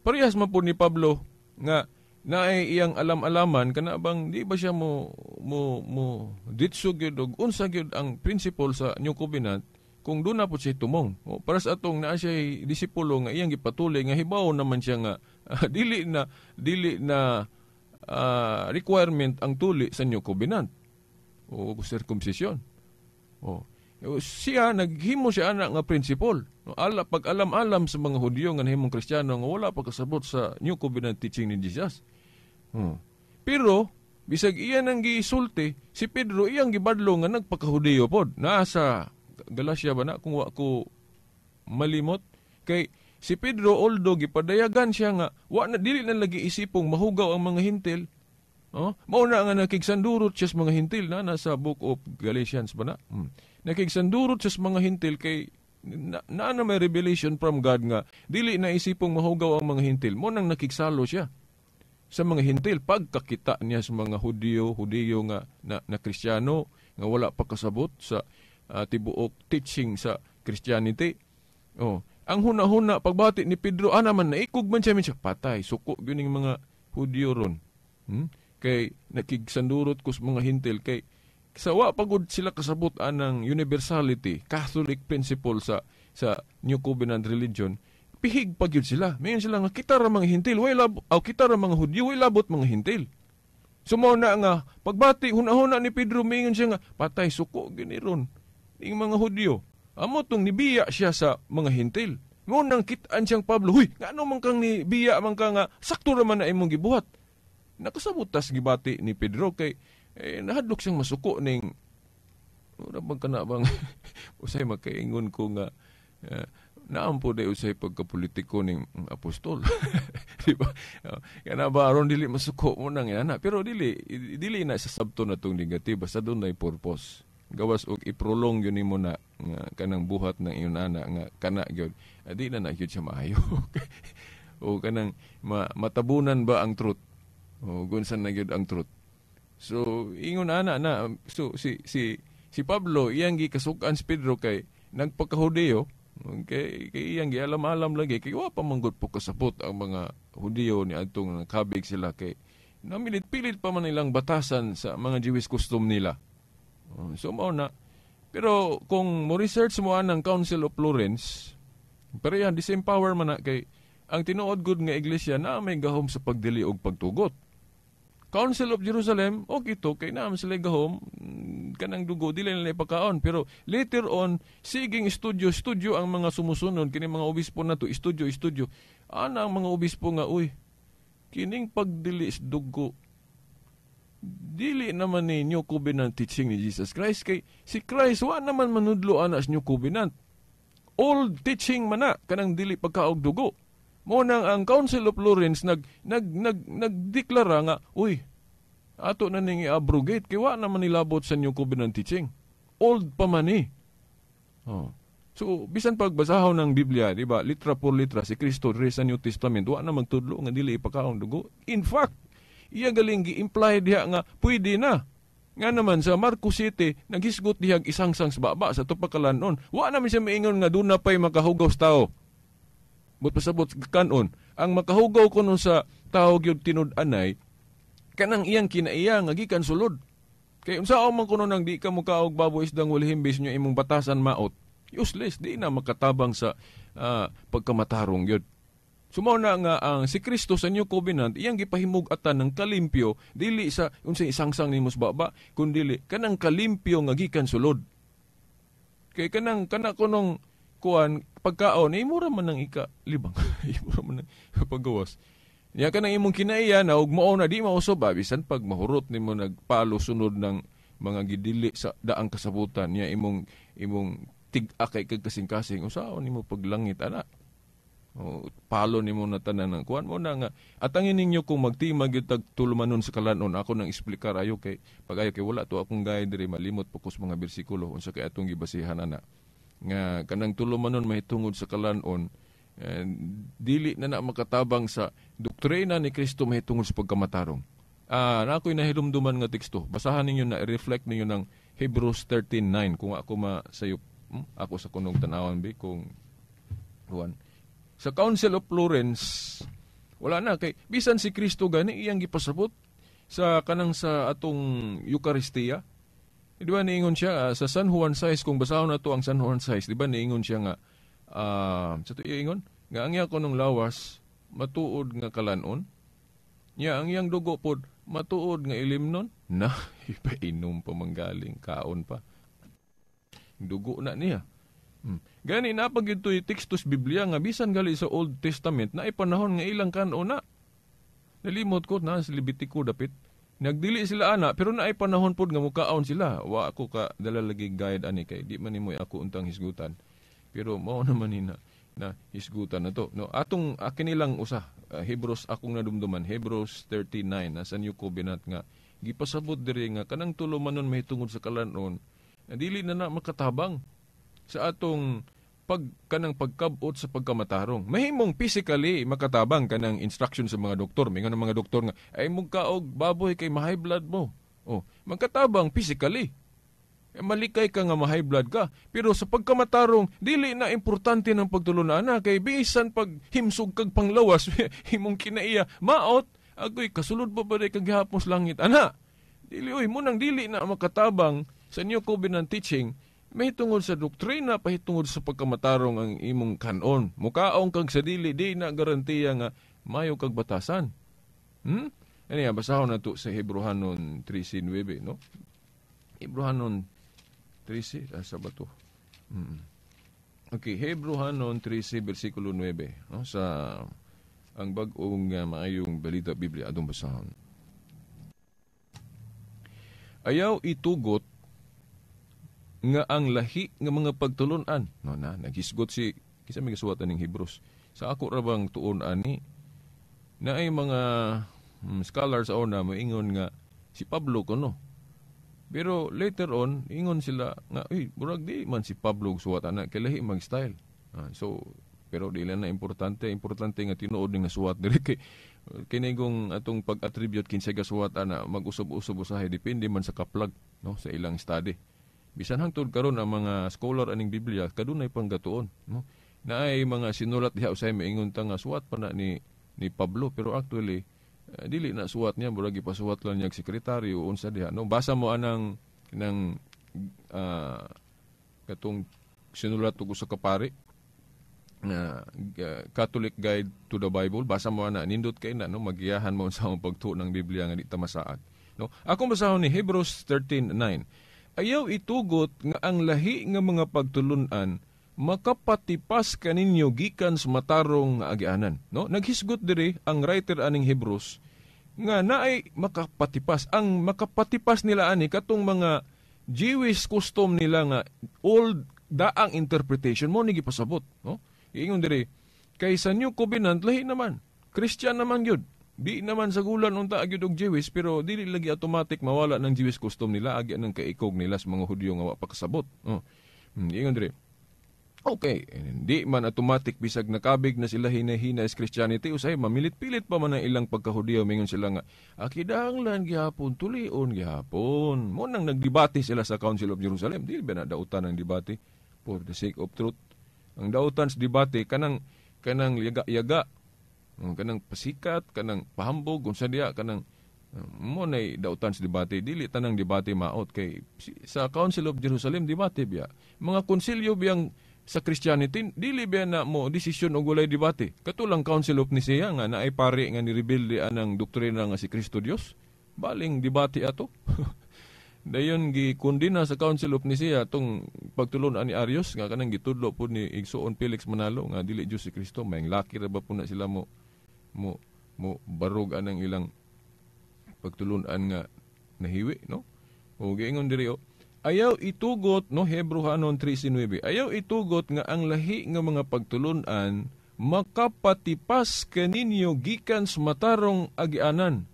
parehas man po ni Pablo nga naay iyang alam-alaman kana bang di ba siya mo mo mo ditso gyud og unsa gyud ang principle sa New Covenant kung doon na po siya tumong. O, para sa atong naa siya disipulo nga iyang gipatuloy nga hibaw naman siya nga dili na requirement ang tuli sa New Covenant o circumcision. O, siya naghimo siya ana nga principle. No, ala pag alam-alam sa mga Hudyo nga nahimong Kristiyano nga wala pa kasabot sa New Covenant teaching ni Jesus. Pero bisag iya nang gisulti si Pedro, iyang gibadlo nga nagpakahudiyo pod. Naa sa Galacia ba na kung wa ko malimot kay si Pedro although gipadayagan siya nga wa na dili na lagi isipong mahugaw ang mga Hintil. Oh, mao na nga nakigsandurot siya sa mga Hintil na nasa Book of Galatians ba na? Nakigsandurot siya sa mga Hintil kay na may revelation from God nga dili na isipong mahugaw ang mga Hintil. Mo nang nakigsalo siya sa mga Hintil pagkakita niya sa mga Hudiyo nga na Kristiyano nga wala pa kasabot sa tibuok teaching sa Christianity. Oh, ang huna-huna pagbati ni Pedro ana man naikog man siya, patay suko gyud ning mga Hudyo ron. Kay nakigsandurot ko sa mga Hintil kay sa wa pagod sila kasabot anang universality, Catholic principle sa New Covenant religion, pihig pa gyud sila. Mayon sila nga kita ra mga Hintil, way lab aw kita ra mga Hudyo, way labot mga Hintil. So mao na nga pagbati huna-huna ni Pedro mingon siya nga patay suko gyud ni ron ning mga Hudyo. Amo tong nibiya siya sa mga Hintil. Mo nang kit-an siyang Pablo, huy, ngano man kang nibiya man ka nga sakto ra man na imong gibuhat. Nakasabot tas gibati ni Pedro kay nahadlok siyang masuko ning ura bang kana bang usay makaingon ko nga naampo day usay pagkapolitiko ning apostol. Di ba? Kana ba aron dili masuko mo nang yana, pero dili dili na sa sabto na tong negative, basta doon na purpose. Gawas og i-prolong yun nimo na nga kanang buhat ng iyon ana nga kana gyud, di na na gyud siya maayo. O kanang matabunan ba ang truth? O gunsan na gyud ang truth. So ingon ana na so si Pablo iyang gikasukan si Pedro kay nagpakahudiyo, okay, kay iyang gialam-alam lagi kay wa pa man gud po kasabot ang mga Hudiyo ni adtong nakabig sila kay namilit-pilit pa man nilang batasan sa mga Jewish custom nila. So mao na. Pero kung mo research mo anang Council of Florence, parehan disempower man na kay ang tinuod gud nga iglesia na may gahom sa pagdili og pagtugot. Council of Jerusalem, okay to kay naa man sila gahom kanang dugo dili nila ipakaon, pero later on siging studio studio ang mga sumusunod kini mga obispo nato, studio studio ana ang mga obispo nga uy kining pagdili sa dugo dili naman ni New Covenant teaching ni Jesus Christ kay si Christ wa naman manudlo ana sa New Covenant. Old teaching man na kanang dili pagkaog dugo. Mo nang ang Council of Florence nag nag nag nagdeklara nga, uy, ato na ning i-abrogate kay wa naman nilabot sa New Covenant teaching. Old pa man ni. Oh. So bisan pagbasahon ng Biblia, di ba, litra por litra si Kristo diri sa New Testament wa na magtudlo nga dili ipakaon dugo. In fact, iya galing gi-imply diha nga pwede na. Nga naman sa Marcos 7, naghisgot dihag isangsang sa baba sa tupakalan-on. Wa naman siya maingon nga doon na pa'y makahugaw sa tao. But pasabot kanon, ang makahugaw kuno sa tao gyud tinud-anay, kanang iyang kinaiya nga gikan sulod. Kay unsa man kuno nang di ka mukaog baboy, isdang wala himbis nyo imong batasan maot, useless, di na makatabang sa pagkamatarong gyud. Sumaw na nga ang si Kristo sa New Covenant iyang gipahimug-atan ng kalimpyo, dili sa unsay isangsang nimo sa baba, kundili kanang kalimpyo nga gikan sulod. Kay kanang kana kunong kuan pagkaon eh, mura man nang ika libang, mura man nang paggawas. Nya kanang imong kinaiya na ug mao na di mausob ba, bisan pag mahurot nimo nagpalo sunod ng mga gidili sa daang kasabutan niya, imong imong tig-a kay kag kasing-kasing, usaon nimo paglangit ana? O, palo nimo na tanan ng kuan mo na nga atangin ninyo kung magtima gyud tag tulumanon sa kalanon. Ako nang eksplikar ayo kay pag-ayo kay wala to akong guide diri, malimot po ko sa mga bersikulo unsa kay atong gibasihan ana nga kanang tulumanon mahitungod sa kalanon, eh, dili na na makatabang sa doktrina ni Kristo mahitungod sa pagkamatarong. Na ako'y nahilumduman nga teksto. Basahan ninyo na, reflect ninyo ng Hebrews 13:9 kung ako masayop, Ako sa kunog tanawan bi kung kuan. Sa Council of Florence wala na kay bisan si Kristo gani iyang gipasabot sa kanang sa atong Eucharistia. Di ba niingon siya sa San Juan 6, kung basahon na to ang San Juan 6, di ba niingon siya nga sa to iingon nga ang iya kunong lawas matuod nga kalanon. Nya ang iyang dugo pod matuod nga ilimnon na ipainom pa manggaling kaon pa. Dugo na niya. Gani na pag ito'y tekstos Biblia nga bisan gali sa Old Testament na ipanahon nga ilang kanon na. Nalimot ko na sa Levitico dapit. Nagdili sila ana pero naay panahon pod nga mukaon sila. Wa ako ka dala lagi guide ani kay di man nimo ako untang hisgutan. Pero mao naman ni na hisgutan na to. No, atong akin nilang usa Hebrews akong nadumduman, Hebrews 39 nasa New Covenant nga gipasabot diri nga kanang tulumanon mahitungod sa kalanon na dili na na makatabang sa atong pag kanang pagkabot sa pagkamatarong. Mahimong physically makatabang kanang instruction sa mga doktor. Mingon ang mga doktor nga ay mugkaog baboy kay ma-high blood mo. Oh, magkatabang physically. Eh, malikay ka nga ma-high blood ka. Pero sa pagkamatarong, dili na importante ng pagtulunan na kay bisan pag himsog kag panglawas, imong kinaiya, maot, agoy, kasulod pa ba kag gihapon sa langit? Ana, dili, oy, munang dili na makatabang sa New Covenant teaching, may tungod sa doktrina, pahitungod sa pagkamatarong ang imong kanon. Mukaong kag sa dili, di na garantiya nga mayo kag batasan. Ano yan, basahon na to sa Hebrohanon 13:9, no? Hebrohanon 13, asa ba to? Okay, Hebrohanon 13, versikulo 9, no? Sa ang bag-ong maayong balita Biblia, atong basahon. Ayaw itugot nga ang lahi nga mga pagtulunan. No na, naghisgot si kinsa may gasuwat aning Hebrews. Sa ako ra bang tuon ani na ay mga scholars sa una moingon nga si Pablo kuno. Pero later on ingon sila nga uy, murag di man si Pablo suwat ana kay lahi mag style. So pero di lang na importante, importante nga tinuod nga nasuwat diri kay kinigong atong pag-attribute kinsay gasuwat ana mag-usob-usob usahay depende man sa kaplag, no, sa ilang study. Bisan hangtod karon ang mga scholar aning Biblia kadunay panggatuon, no? Naay mga sinulat diha usay maingon ta nga suwat pa na ni Pablo, pero actually dili na suwat niya, murag gipasuwat lang niya sekretaryo unsa diha, no? Basa mo anang nang katong sinulat og usa ka pari na Catholic Guide to the Bible, basa mo ana, nindot kay na, no? Magiyahan mo sa among pagtuo ng Biblia nga di ta masaag, no? Akong basahon ni Hebrews 13:9. Ayaw itugot nga ang lahi nga mga pagtulunan makapatipas kaninyo gikan sa matarong nga agianan, no? Naghisgot diri ang writer aning Hebrews nga naay makapatipas. Ang makapatipas nila ani katong mga Jewish custom nila nga old daang interpretation mo ni gipasabot, no? Ingon diri Kay sa New Covenant lahi naman. Christian naman gyud. Di naman sa gulan unta gyud og Jewish, pero dili lagi automatic mawala ng Jewish custom nila, agi ng kaikog nila sa mga Hudyo nga wa pa kasabot. Oh. Ingon diri. Okay, hindi man automatic bisag nakabig na sila hinahina is Christianity, usay mamilit-pilit pa man ang ilang pagkahudiyo, mingon sila nga akidanglan gihapon, tulion gihapon. Mo nang nagdebate sila sa Council of Jerusalem, dili ba na dautan ang debate for the sake of truth. Ang dautan sa debate kanang kanang yaga-yaga, kanang pasikat, kanang pahambog unsa diya, kanang mo nay dautan sa debate. Dili tanang debate maot kay sa Council of Jerusalem debate biya. Mga konsilyo biyang sa Christianity, dili biya na mo desisyon og walay debate. Katulang Council of Nicaea nga naay pare nga nirebelde anang doktrina nga si Kristo Dios, baling debate ato. Dayon gikundina sa Council of Nicaea tong pagtulon ani Arius nga kanang gitudlo pud ni Igsuon Felix Manalo nga dili Dios si Kristo. May laki ra ba pud na sila mo mo mo barog anang ilang pagtulunan nga nahiwi, no? O giingon diri, oh, ayaw itugot, no, Hebrew hanon 3:9, ayaw itugot nga ang lahi nga mga pagtulunan makapatipas kaninyo gikan sa matarong agianan.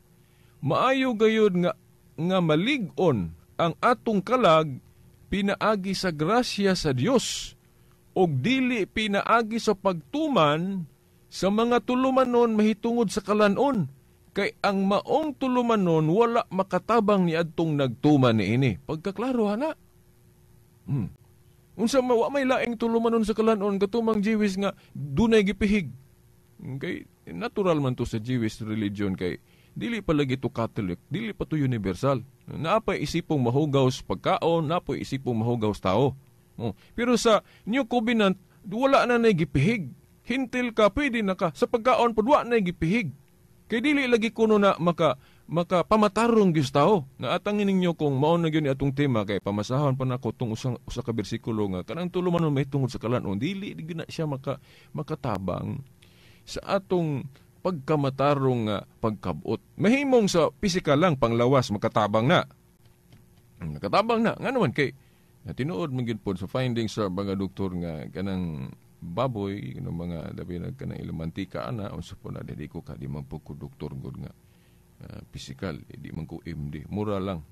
Maayo gayud nga nga malig-on ang atong kalag pinaagi sa grasya sa Dios og dili pinaagi sa pagtuman sa mga tulumanon mahitungod sa kalanon, kay ang maong tulumanon wala makatabang ni adtong nagtuman niini. Pagkaklaro ana. Unsa ma wa may laing tulumanon sa kalanon katumang Jewish nga dunay gipihig. Kay natural man to sa Jewish religion kay dili pa lagi to Catholic, dili pa to universal. Naapay isipong mahugaw sa pagkaon, naapay isipong mahugaw sa tao. Oh. Pero sa New Covenant, wala na nay gipihig. Hintil ka, pwede na ka. Sa pagkaon pud wa na gipihig. Kay dili lagi kuno na maka makapamatarong gyud tao. Naatangin ninyo kung mao na gyud ni atong tema kay pamasahon pa nako tong usang usa ka bersikulo nga kanang tulumanon mahitungod sa kalan-on, dili gyud na siya makatabang sa atong pagkamatarong nga pagkabot. Mahimong sa pisikal lang panglawas makatabang na. Makatabang na ngano man kay tinuod man gyud pod sa findings sa mga doktor nga kanang baboy, kanang mga labi na kanang ilang mantika ana unsa po na, di ko ka di man po ko doktor gud nga pisikal, di man ko MD, mura lang.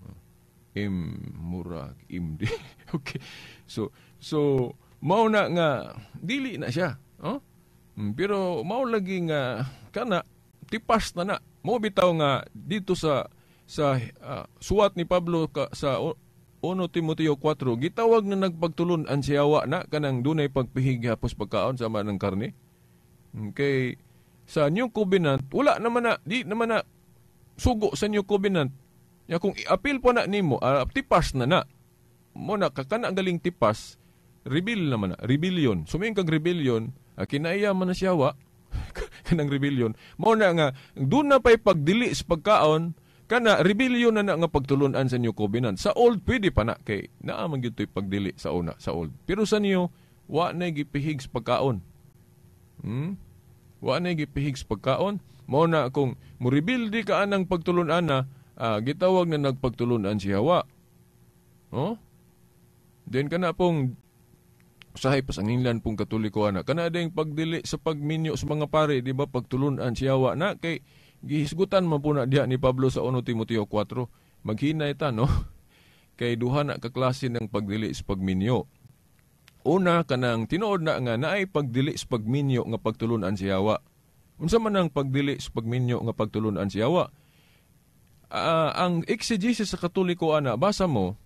M mura MD. Okay. So mao na nga dili na siya, oh? Pero mao lagi nga kana tipas na na. Mo bitaw nga dito sa suwat ni Pablo sa 1 Timoteo 4, gitawag na nagpagtulun-an siya wa na kanang dunay pagpihig hapos pagkaon sama ng karne. Kay sa New Covenant wala naman na, di naman na sugo sa New Covenant. Ya kung i-appeal po na nimo, tipas na na. Mo na kakana galing tipas, rebel naman na, rebellion. Suming kag rebellion, kinaiya man na siya wa kanang rebellion. Mo na nga doon na pa'y pagdili sa pagkaon, kana rebellion na na nga pagtulunan sa New Covenant. Sa old pwede pa na kay naa man gyud to'y pagdili sa una sa old. Pero sa new wa na gipihig sa pagkaon. Wa na gipihig sa pagkaon. Mao na kung morebelde ka anang pagtulunan na, gitawag na nagpagtulunan si Hawa. Oh? Then kana pong usahay pasanginlan pong Katoliko ana. Kana ding pagdili sa pagminyo sa mga pare, di ba pagtulunan si Hawa na kay gihisgutan man po na diha ni Pablo sa 1 Timoteo 4. Maghinay ta, no? Kay duha na kaklase ng pagdili sa pagminyo. Una, kanang tinuod na nga naay pagdili sa pagminyo nga pagtulunan si Hawa. Unsa man ang pagdili sa pagminyo nga pagtulunan si Hawa? Ang exegesis sa Katoliko ana, basa mo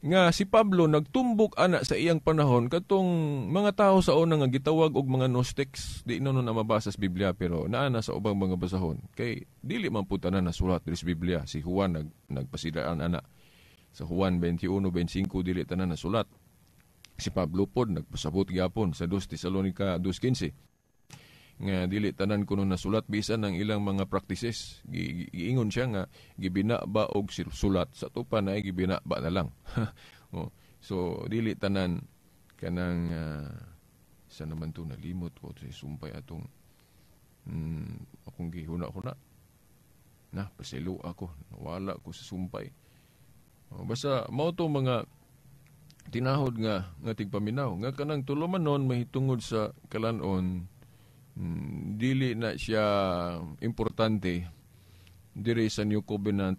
nga si Pablo nagtumbok ana sa iyang panahon katong mga tao sa una nga gitawag og mga Gnostics. Di no na mabasa sa Biblia pero naa na sa ubang mga basahon kay dili man pud tanan nasulat diri sa Biblia. Si Juan nagpasidaan ana sa Juan 21:25 dili tanan nasulat. Si Pablo pod nagpasabot gyapon sa 2 Tesalonica 2:15 nga dili tanan kuno nasulat bisan ang ilang mga practices. Giingon siya nga gibina ba og sulat sa tupa na gibina ba na lang. Oh, so dili tanan kanang sa naman to nalimot ko sa sumpay atong akong gihuna-huna na paselo ako, nawala ko sa sumpay. Oh, basta mao to mga tinahod nga nga tigpaminaw nga kanang tulumanon mahitungod sa kalanon. Dili na siya importante diri sa New Covenant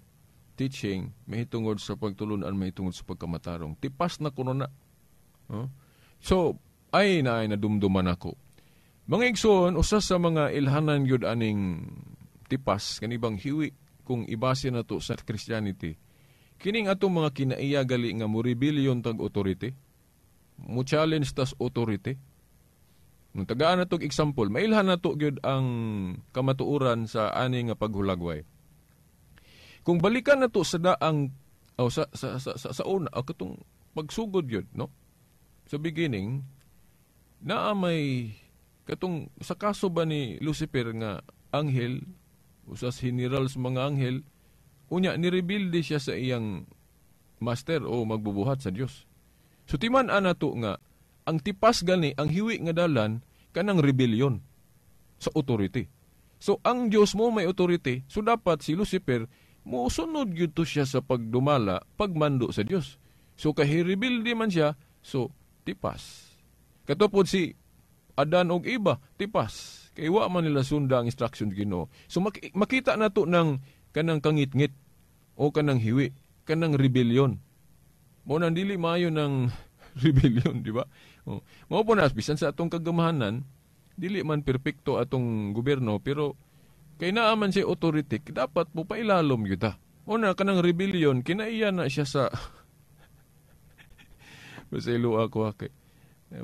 teaching mahitungod sa pagtulunan, mahitungod sa pagkamatarong. Tipas na kuno na. Huh? So, ay na ay nadumduman ako. Mga igsoon, usa sa mga ilhanan gyud aning tipas, kanibang hiwi, kung ibase na to sa Christianity, kining atong mga kinaiya gali nga mo rebellion tag authority, mo challenge tas authority. Nung tagaan na tog example, mailhan na to gyud ang kamatuoran sa ani nga paghulagway. Kung balikan na to sa daang o sa una o katong pagsugod gyud, no? Sa beginning, naa may katong sa kaso ba ni Lucifer nga anghel, usas general sa mga anghel, unya nirebelde siya sa iyang master o magbubuhat sa Dios. So timan ana to nga ang tipas gani, ang hiwi nga dalan kanang rebellion sa authority. So ang Dios mo may authority, so dapat si Lucifer mosunod gyud to siya sa pagdumala, pagmando sa Dios. So kay rebelde man siya, so tipas. Katupod si Adan og Eva, tipas. Kay wa man nila sunda ang instruction Ginoo. So makita na to ng kanang kangitngit o kanang hiwi, kanang rebellion. Mo nang dili maayo ng rebellion, di ba? Oh. Mao po na bisan sa atong kagamahanan, dili man perpekto atong gobyerno, pero kay naa man siya authority, dapat mo pailalom gyud ta. Una kanang rebellion, kinaiya na siya sa basilo ako ake.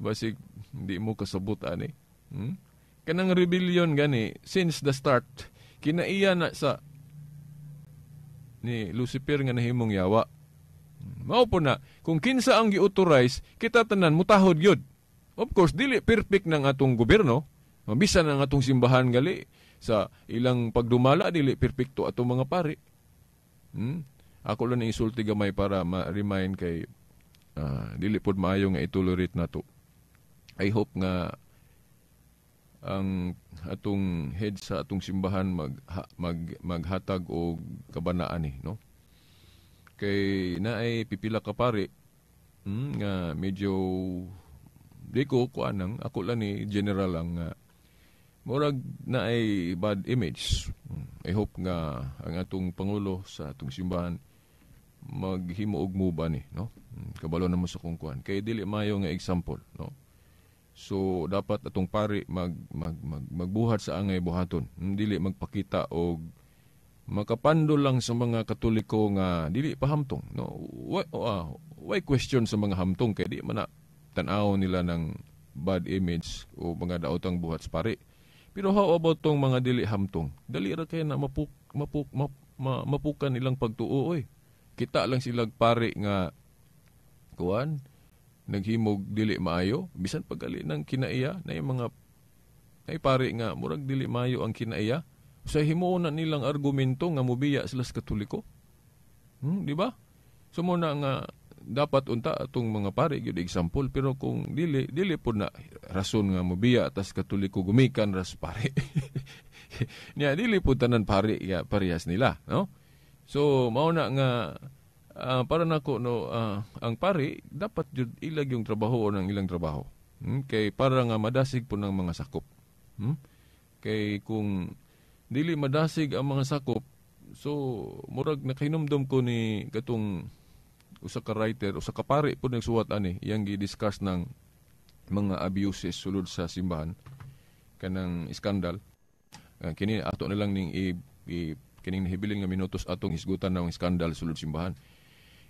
Basig hindi mo kasabot ani. Kanang rebellion gani since the start, kinaiya na sa ni Lucifer nga nahimong yawa. Mao po na, kung kinsa ang gi-authorize, kita tanan mutahod gyud. Of course, dili perfect ng atong gobyerno. Bisan ang atong simbahan gali sa ilang pagdumala, dili perfecto atong mga pari. Ako lang insulti gamay para ma-remind kay dili pod maayo nga itolerate nato. I hope nga ang atong head sa atong simbahan maghatag og kabanaan ni, no? Kay naay pipila ka pari nga medyo di ko kuanang ako lang ni general lang nga murag naay bad image. I hope nga ang atong pangulo sa atong simbahan maghimo og muba ni, no? Kabalo na mo sa kung kuan kay dili maayo nga example, no? So dapat atong pari magbuhat sa angay buhaton, dili magpakita og makapando lang sa mga Katoliko nga dili pa hamtong, no? Why question sa mga hamtong kay di man na tan-aw nila ng bad image o mga daotang buhat sa pari. Pero how about tong mga dili hamtong? Dali ra kay na mapukan ilang pagtuo oy. Kita lang sila pari nga kuan naghimog dili maayo, bisan paggali ng kinaiya na yung mga ay pari nga murag dili maayo ang kinaiya. Sa himuon na nilang argumento nga mobiya sila sa Katoliko. Di ba? So muna nga dapat unta atong mga pari gyud example, pero kung dili dili pud na rason nga mobiya tas Katoliko gumikan ras pari. Nya dili pud tanan pari ya parehas nila, no? So mao na nga para nako, no, ang pari dapat jud ilag yung trabaho o ng ilang trabaho. Kay para nga madasig po ng mga sakop. Kay kung dili madasig ang mga sakop, so murag nakahinumdom ko ni katong usa ka writer, usa ka pari po nagsuwat ani, iyang gi-discuss ng mga abuses sulod sa simbahan kanang iskandal. Kini ato na lang ning kining nahibilin nga minutos atong hisgutan ng iskandal sulod simbahan.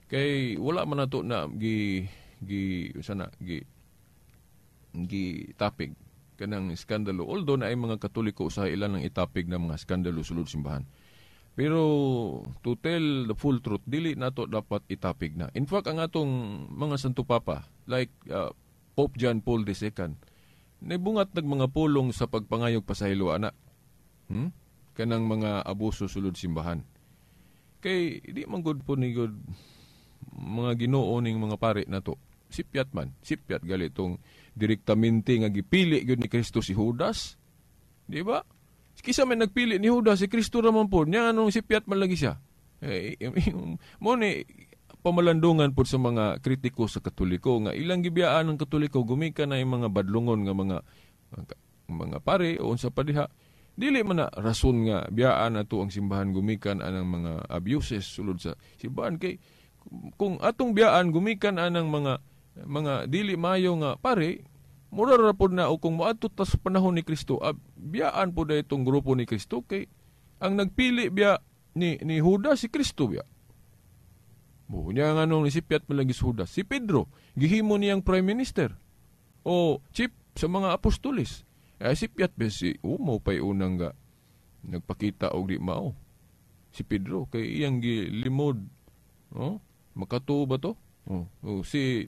Kay wala man nato na gi gi sana gi gi topic kanang iskandalo, although na ay mga Katoliko usahay ilan ang itapig ng mga iskandalo sulod simbahan. Pero to tell the full truth, dili nato dapat itapig na. In fact, ang atong mga Santo Papa, like Pope John Paul II, naibungat nag mga pulong sa pagpangayog pasaylo ana. Kanang mga abuso sulod simbahan. Kay di man good po ni good mga Ginoo ning mga pare nato. Sipyat man, sipyat gali tong direktamente nga gipili gyud ni Kristo si Judas. Di ba? Kisa man nagpili ni Judas, si Kristo ra man po. Nya anong sipyat man lagi siya. Eh, mo ni pamalandungan po sa mga kritiko sa Katoliko nga ilang gibiyaan ng Katoliko gumikan na yung mga badlungon nga mga mga pare o unsa pa diha, dili man na rason nga biyaan nato ang simbahan gumikan anang mga abuses sulod sa simbahan, kay kung atong biyaan gumikan anang mga dili maayo nga pare, mura ra pod na o kung moadto ta sa panahon ni Kristo, biyaan pod itong grupo ni Kristo, kay ang nagpili biya ni Judas si Kristo biya. Bunya nga nung nisipyat man lagi si Judas, si Pedro gihimo niyang prime minister o chief sa mga apostoles. Ay sipyat ba si umo pa'y unang ga nagpakita og di mao si Pedro kay iyang gilimod, oh, makatuo ba to? Oh, oh, si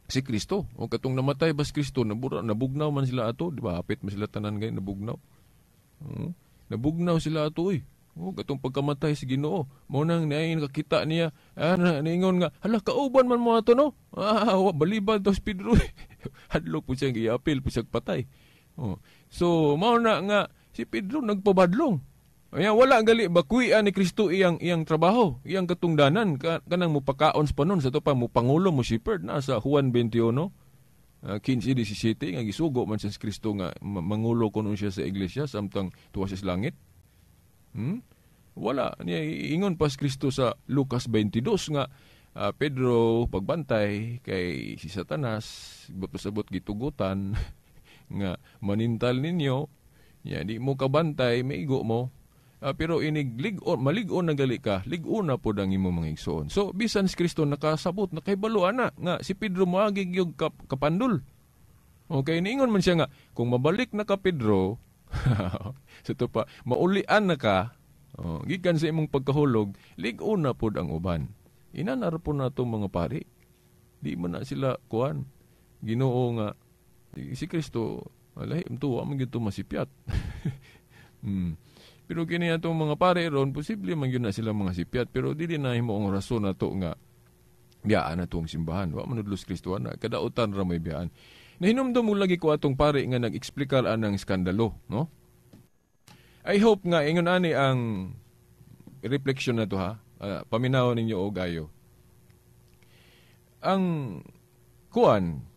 Kristo o katong namatay ba si Kristo, nabura, nabugnaw man sila ato, di ba? Hapit man sila tanan gay nabugnaw. Oh, nabugnaw sila ato oy. Oh, katong pagkamatay si Ginoo, mao nang naay nakakita niya, niingon nga, hala, kauban man mo ato, no? Ah, balibad to si Pedro. Hadlok po siyang giapil po siyang patay. Oh. So, mao na nga si Pedro nagpabadlong. Aya wala gali bakuian ni Kristo iyang trabaho, iyang katungdanan kanang mupakaon sa panon sa to pa mupangulo mo shepherd na sa Juan 21 15:17 nga gisugo man siya si Kristo nga mangulo kuno siya sa iglesia samtang tuwa siya sa langit. Wala niya ingon pa si Kristo sa Lucas 22 nga Pedro, pagbantay kay si Satanas sabot gitugutan nga manintal ninyo, ya di mo kabantay, maigo mo. Pero inig lig-on, malig-on na gali ka, lig-on na pod ang imong mga igsoon. So bisan si Kristo nakasabot, nakahibalo ana nga si Pedro moagi gyud kapandul. Okay, niingon man siya nga kung mabalik na ka Pedro, sa to pa maulian na ka, oh, gikan sa imong pagkahulog, lig-on na pod ang uban. Inanar po na itong mga pari. Di man na sila kuan. Ginoo nga si Kristo, alahi, tuwa man gyud masipyat. Pero kini atong mga pare ron, posible man gyud na sila mga sipyat, pero dili na himo ang rason nato nga biyaan na tuong simbahan. Wa man nudlos Kristo ana, kadautan ra may biyaan. Nahinumdum mo lagi ko atong pare nga nag-eksplikar anang skandalo, no? I hope nga ingon ani ang reflection na to, ha. Paminaw ninyo og ayo. Ang kuan,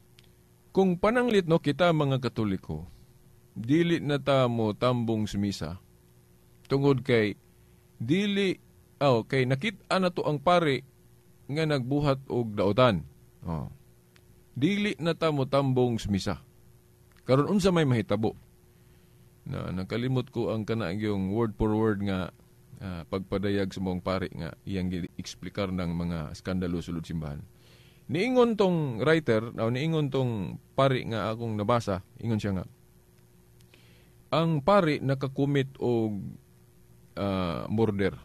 kung pananglit no kita mga Katoliko, dili na ta mo tambong sumisa tungod kay dili kay nakit-an na to ang pare nga nagbuhat og daotan. Oh. Dili na ta mo tambong sumisa. Karon unsa may mahitabo? Na nakalimot ko ang kana yung word for word nga pagpadayag sa mong pare nga iyang gi-eksplikar ng mga skandalo sulod simbahan. Niingon tong writer, o niingon tong pari nga akong nabasa, ingon siya nga, ang pari nakakumit og murder.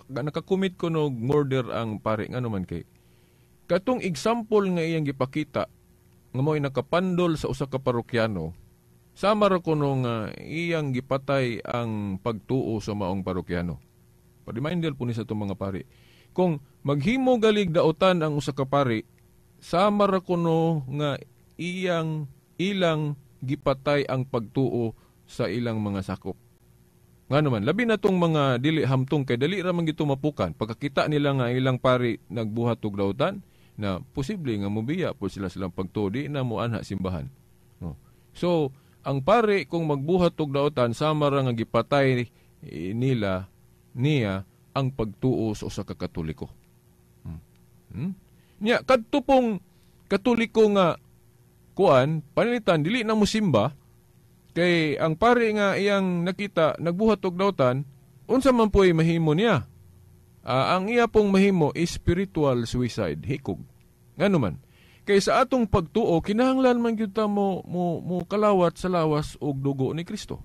Nakakumit ko og murder ang pari, ngano man kay katong example nga iyang gipakita nga mo'y nakapandol sa usa ka parokyano, sama ra kuno nga iyang gipatay ang pagtuo sa maong parokyano. Pa-reminder po ni sa itong mga pari. Kung maghimo galig daotan ang usa ka pari, sama ra kuno nga iyang ilang gipatay ang pagtuo sa ilang mga sakop. Nga naman, labi na tong mga dili hamtong kay dali ra man gito mapukan. Pagkakita nila nga ilang pari nagbuhat og daotan, na posible nga mobiya po sila silang pagtuo, di na moanha simbahan. No. So, ang pari kung magbuhat og daotan, sama ra nga gipatay nila niya ang pagtuo sa usa ka Katoliko. Nya kadto pong Katoliko nga kuan panalitan dili na mosimba kay ang pari nga iyang nakita nagbuhat og dautan, unsa man po'y mahimo niya? Ang iya pong mahimo is spiritual suicide, hikog. Ngano man? Kay sa atong pagtuo kinahanglan man gyud ta mo kalawat sa lawas og dugo ni Kristo.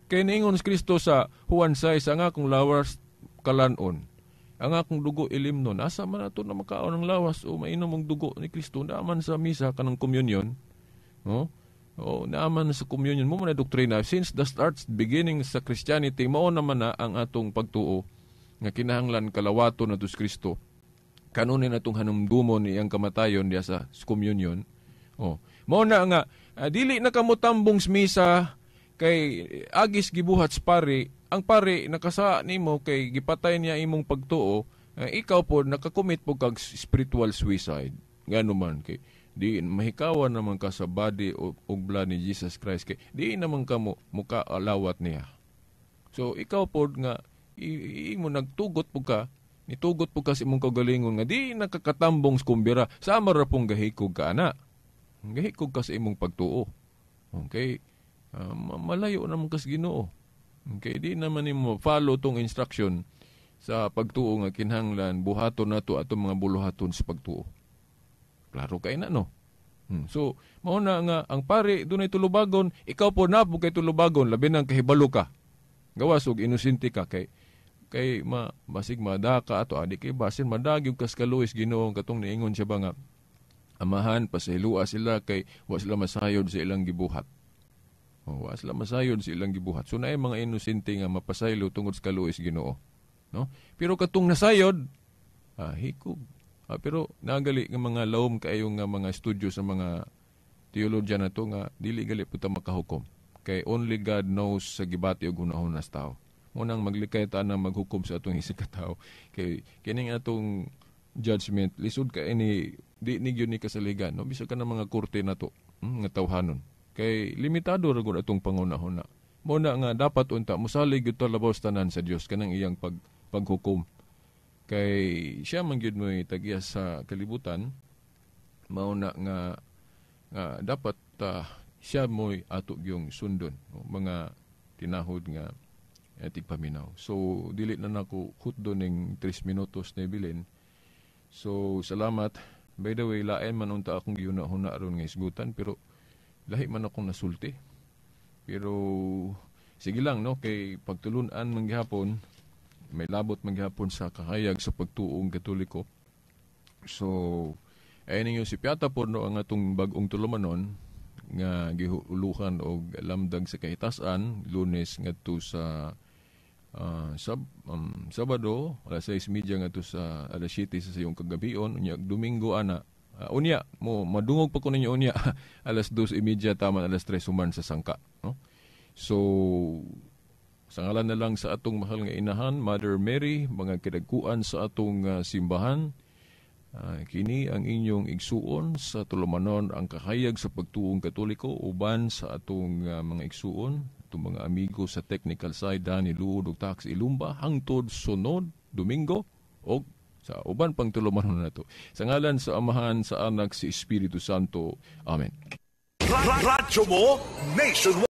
Kay niingon si Kristo sa Juan 6, ang akong lawas kalanon, ang akong dugo ilimnon. Asa man ato na makaon ang lawas o mainom ang dugo ni Kristo? Naaman sa misa kanang communion, no? O naaman sa communion mo man na doktrina since the start beginning sa Christianity, mao naman na ang atong pagtuo nga kinahanglan kalawato na si Kristo. Kanunin atong hanumdumon iyang kamatayon diya sa communion. O mao na nga dili na kamo tambong sa misa kay agis gibuhat sa pari. Ang pari nakasa nimo kay gipatay niya imong pagtuo, ikaw po nakakommit po kag spiritual suicide. Ngano man kay Di mahikawan naman ka sa body ug blood ni Jesus Christ kay di naman ka mo muka alawat niya. So ikaw pod nga imo nagtugot po ka, nitugot po ka sa imong kaugalingon nga di nakakatambong sa kumbira, sama ra pong gahikog ka ana. Gahikog ka sa imong pagtuo. Okay? Malayo naman ka sa Ginoo. Okay, di naman nimo follow tong instruction sa pagtuo nga kinahanglan buhaton nato atong mga buluhaton sa pagtuo. Klaro kay na, no? So, mao na nga ang pare dunay tulubagon, ikaw po na po kay tulubagon, labi nang kahibalo ka. Gawas og inosente ka kay kay ma basig madaka ato adi kay basin madagyog kas kaluis Ginoo katong niingon siya ba nga Amahan, pasayloa sila kay wa sila masayod sa ilang gibuhat. Oh, wa sila masayod sa ilang gibuhat. So naay mga inosente nga mapasaylo tungod sa kaluis Ginoo, no? Pero katong nasayod, hikog. Pero nagali nga mga lawom kaayo nga mga studio sa mga theologian na to nga dili gali pud ta makahukom. Kay only God knows sa gibati og hunahuna sa tao. Munang maglikay ta na maghukom sa atong isig ka tao. Kay kining atong judgment lisod ka ini di ni gyud ni kasaligan, no, bisag ka ng mga korte na to nga tawhanon kay limitado ra gud atong pangunahuna. Mo na nga dapat unta mosalig gyud ta labaw sa tanan sa Dios kanang iyang paghukom kay siya man gyud mo'y tag-iya sa kalibutan. Mao na nga nga dapat siya mo'y ato gyung sundon, no? Mga tinahod nga tigpaminaw. So dili na nako hutdo ning 3 minutos na ibilin. So salamat. By the way, lain man unta akong gihuna-huna aron nga isgutan, pero lahi man akong nasulti. Pero sige lang, no, kay pagtulun-an man gihapon, may labot man gihapon sa kahayag sa pagtuong Katoliko. So ay ninyo si Piata po, no, ang atong bag-ong tulumanon nga gihuluhan og lamdag sa kahitasan Lunes ngadto sa Sabado alas 6:30 ngadto sa alas 7 sa sayong kagabion. Unya Domingo ana, unya mo madungog pa ko ninyo unya alas 2:30 taman alas 3 human sa sangka, no? So sa ngalan na lang sa atong mahal nga inahan Mother Mary, mga kidagkuan sa atong simbahan, kini ang inyong igsuon sa tulumanon ang kahayag sa pagtuong Katoliko uban sa atong mga igsuon, atong mga amigo sa technical side, Danny Luod ug Tax Ilumba, hangtod sunod Domingo og sa uban pang tulumanon nato. Sa ngalan sa Amahan, sa Anak, sa Espiritu Santo. Amen. Radyo mo nationwide.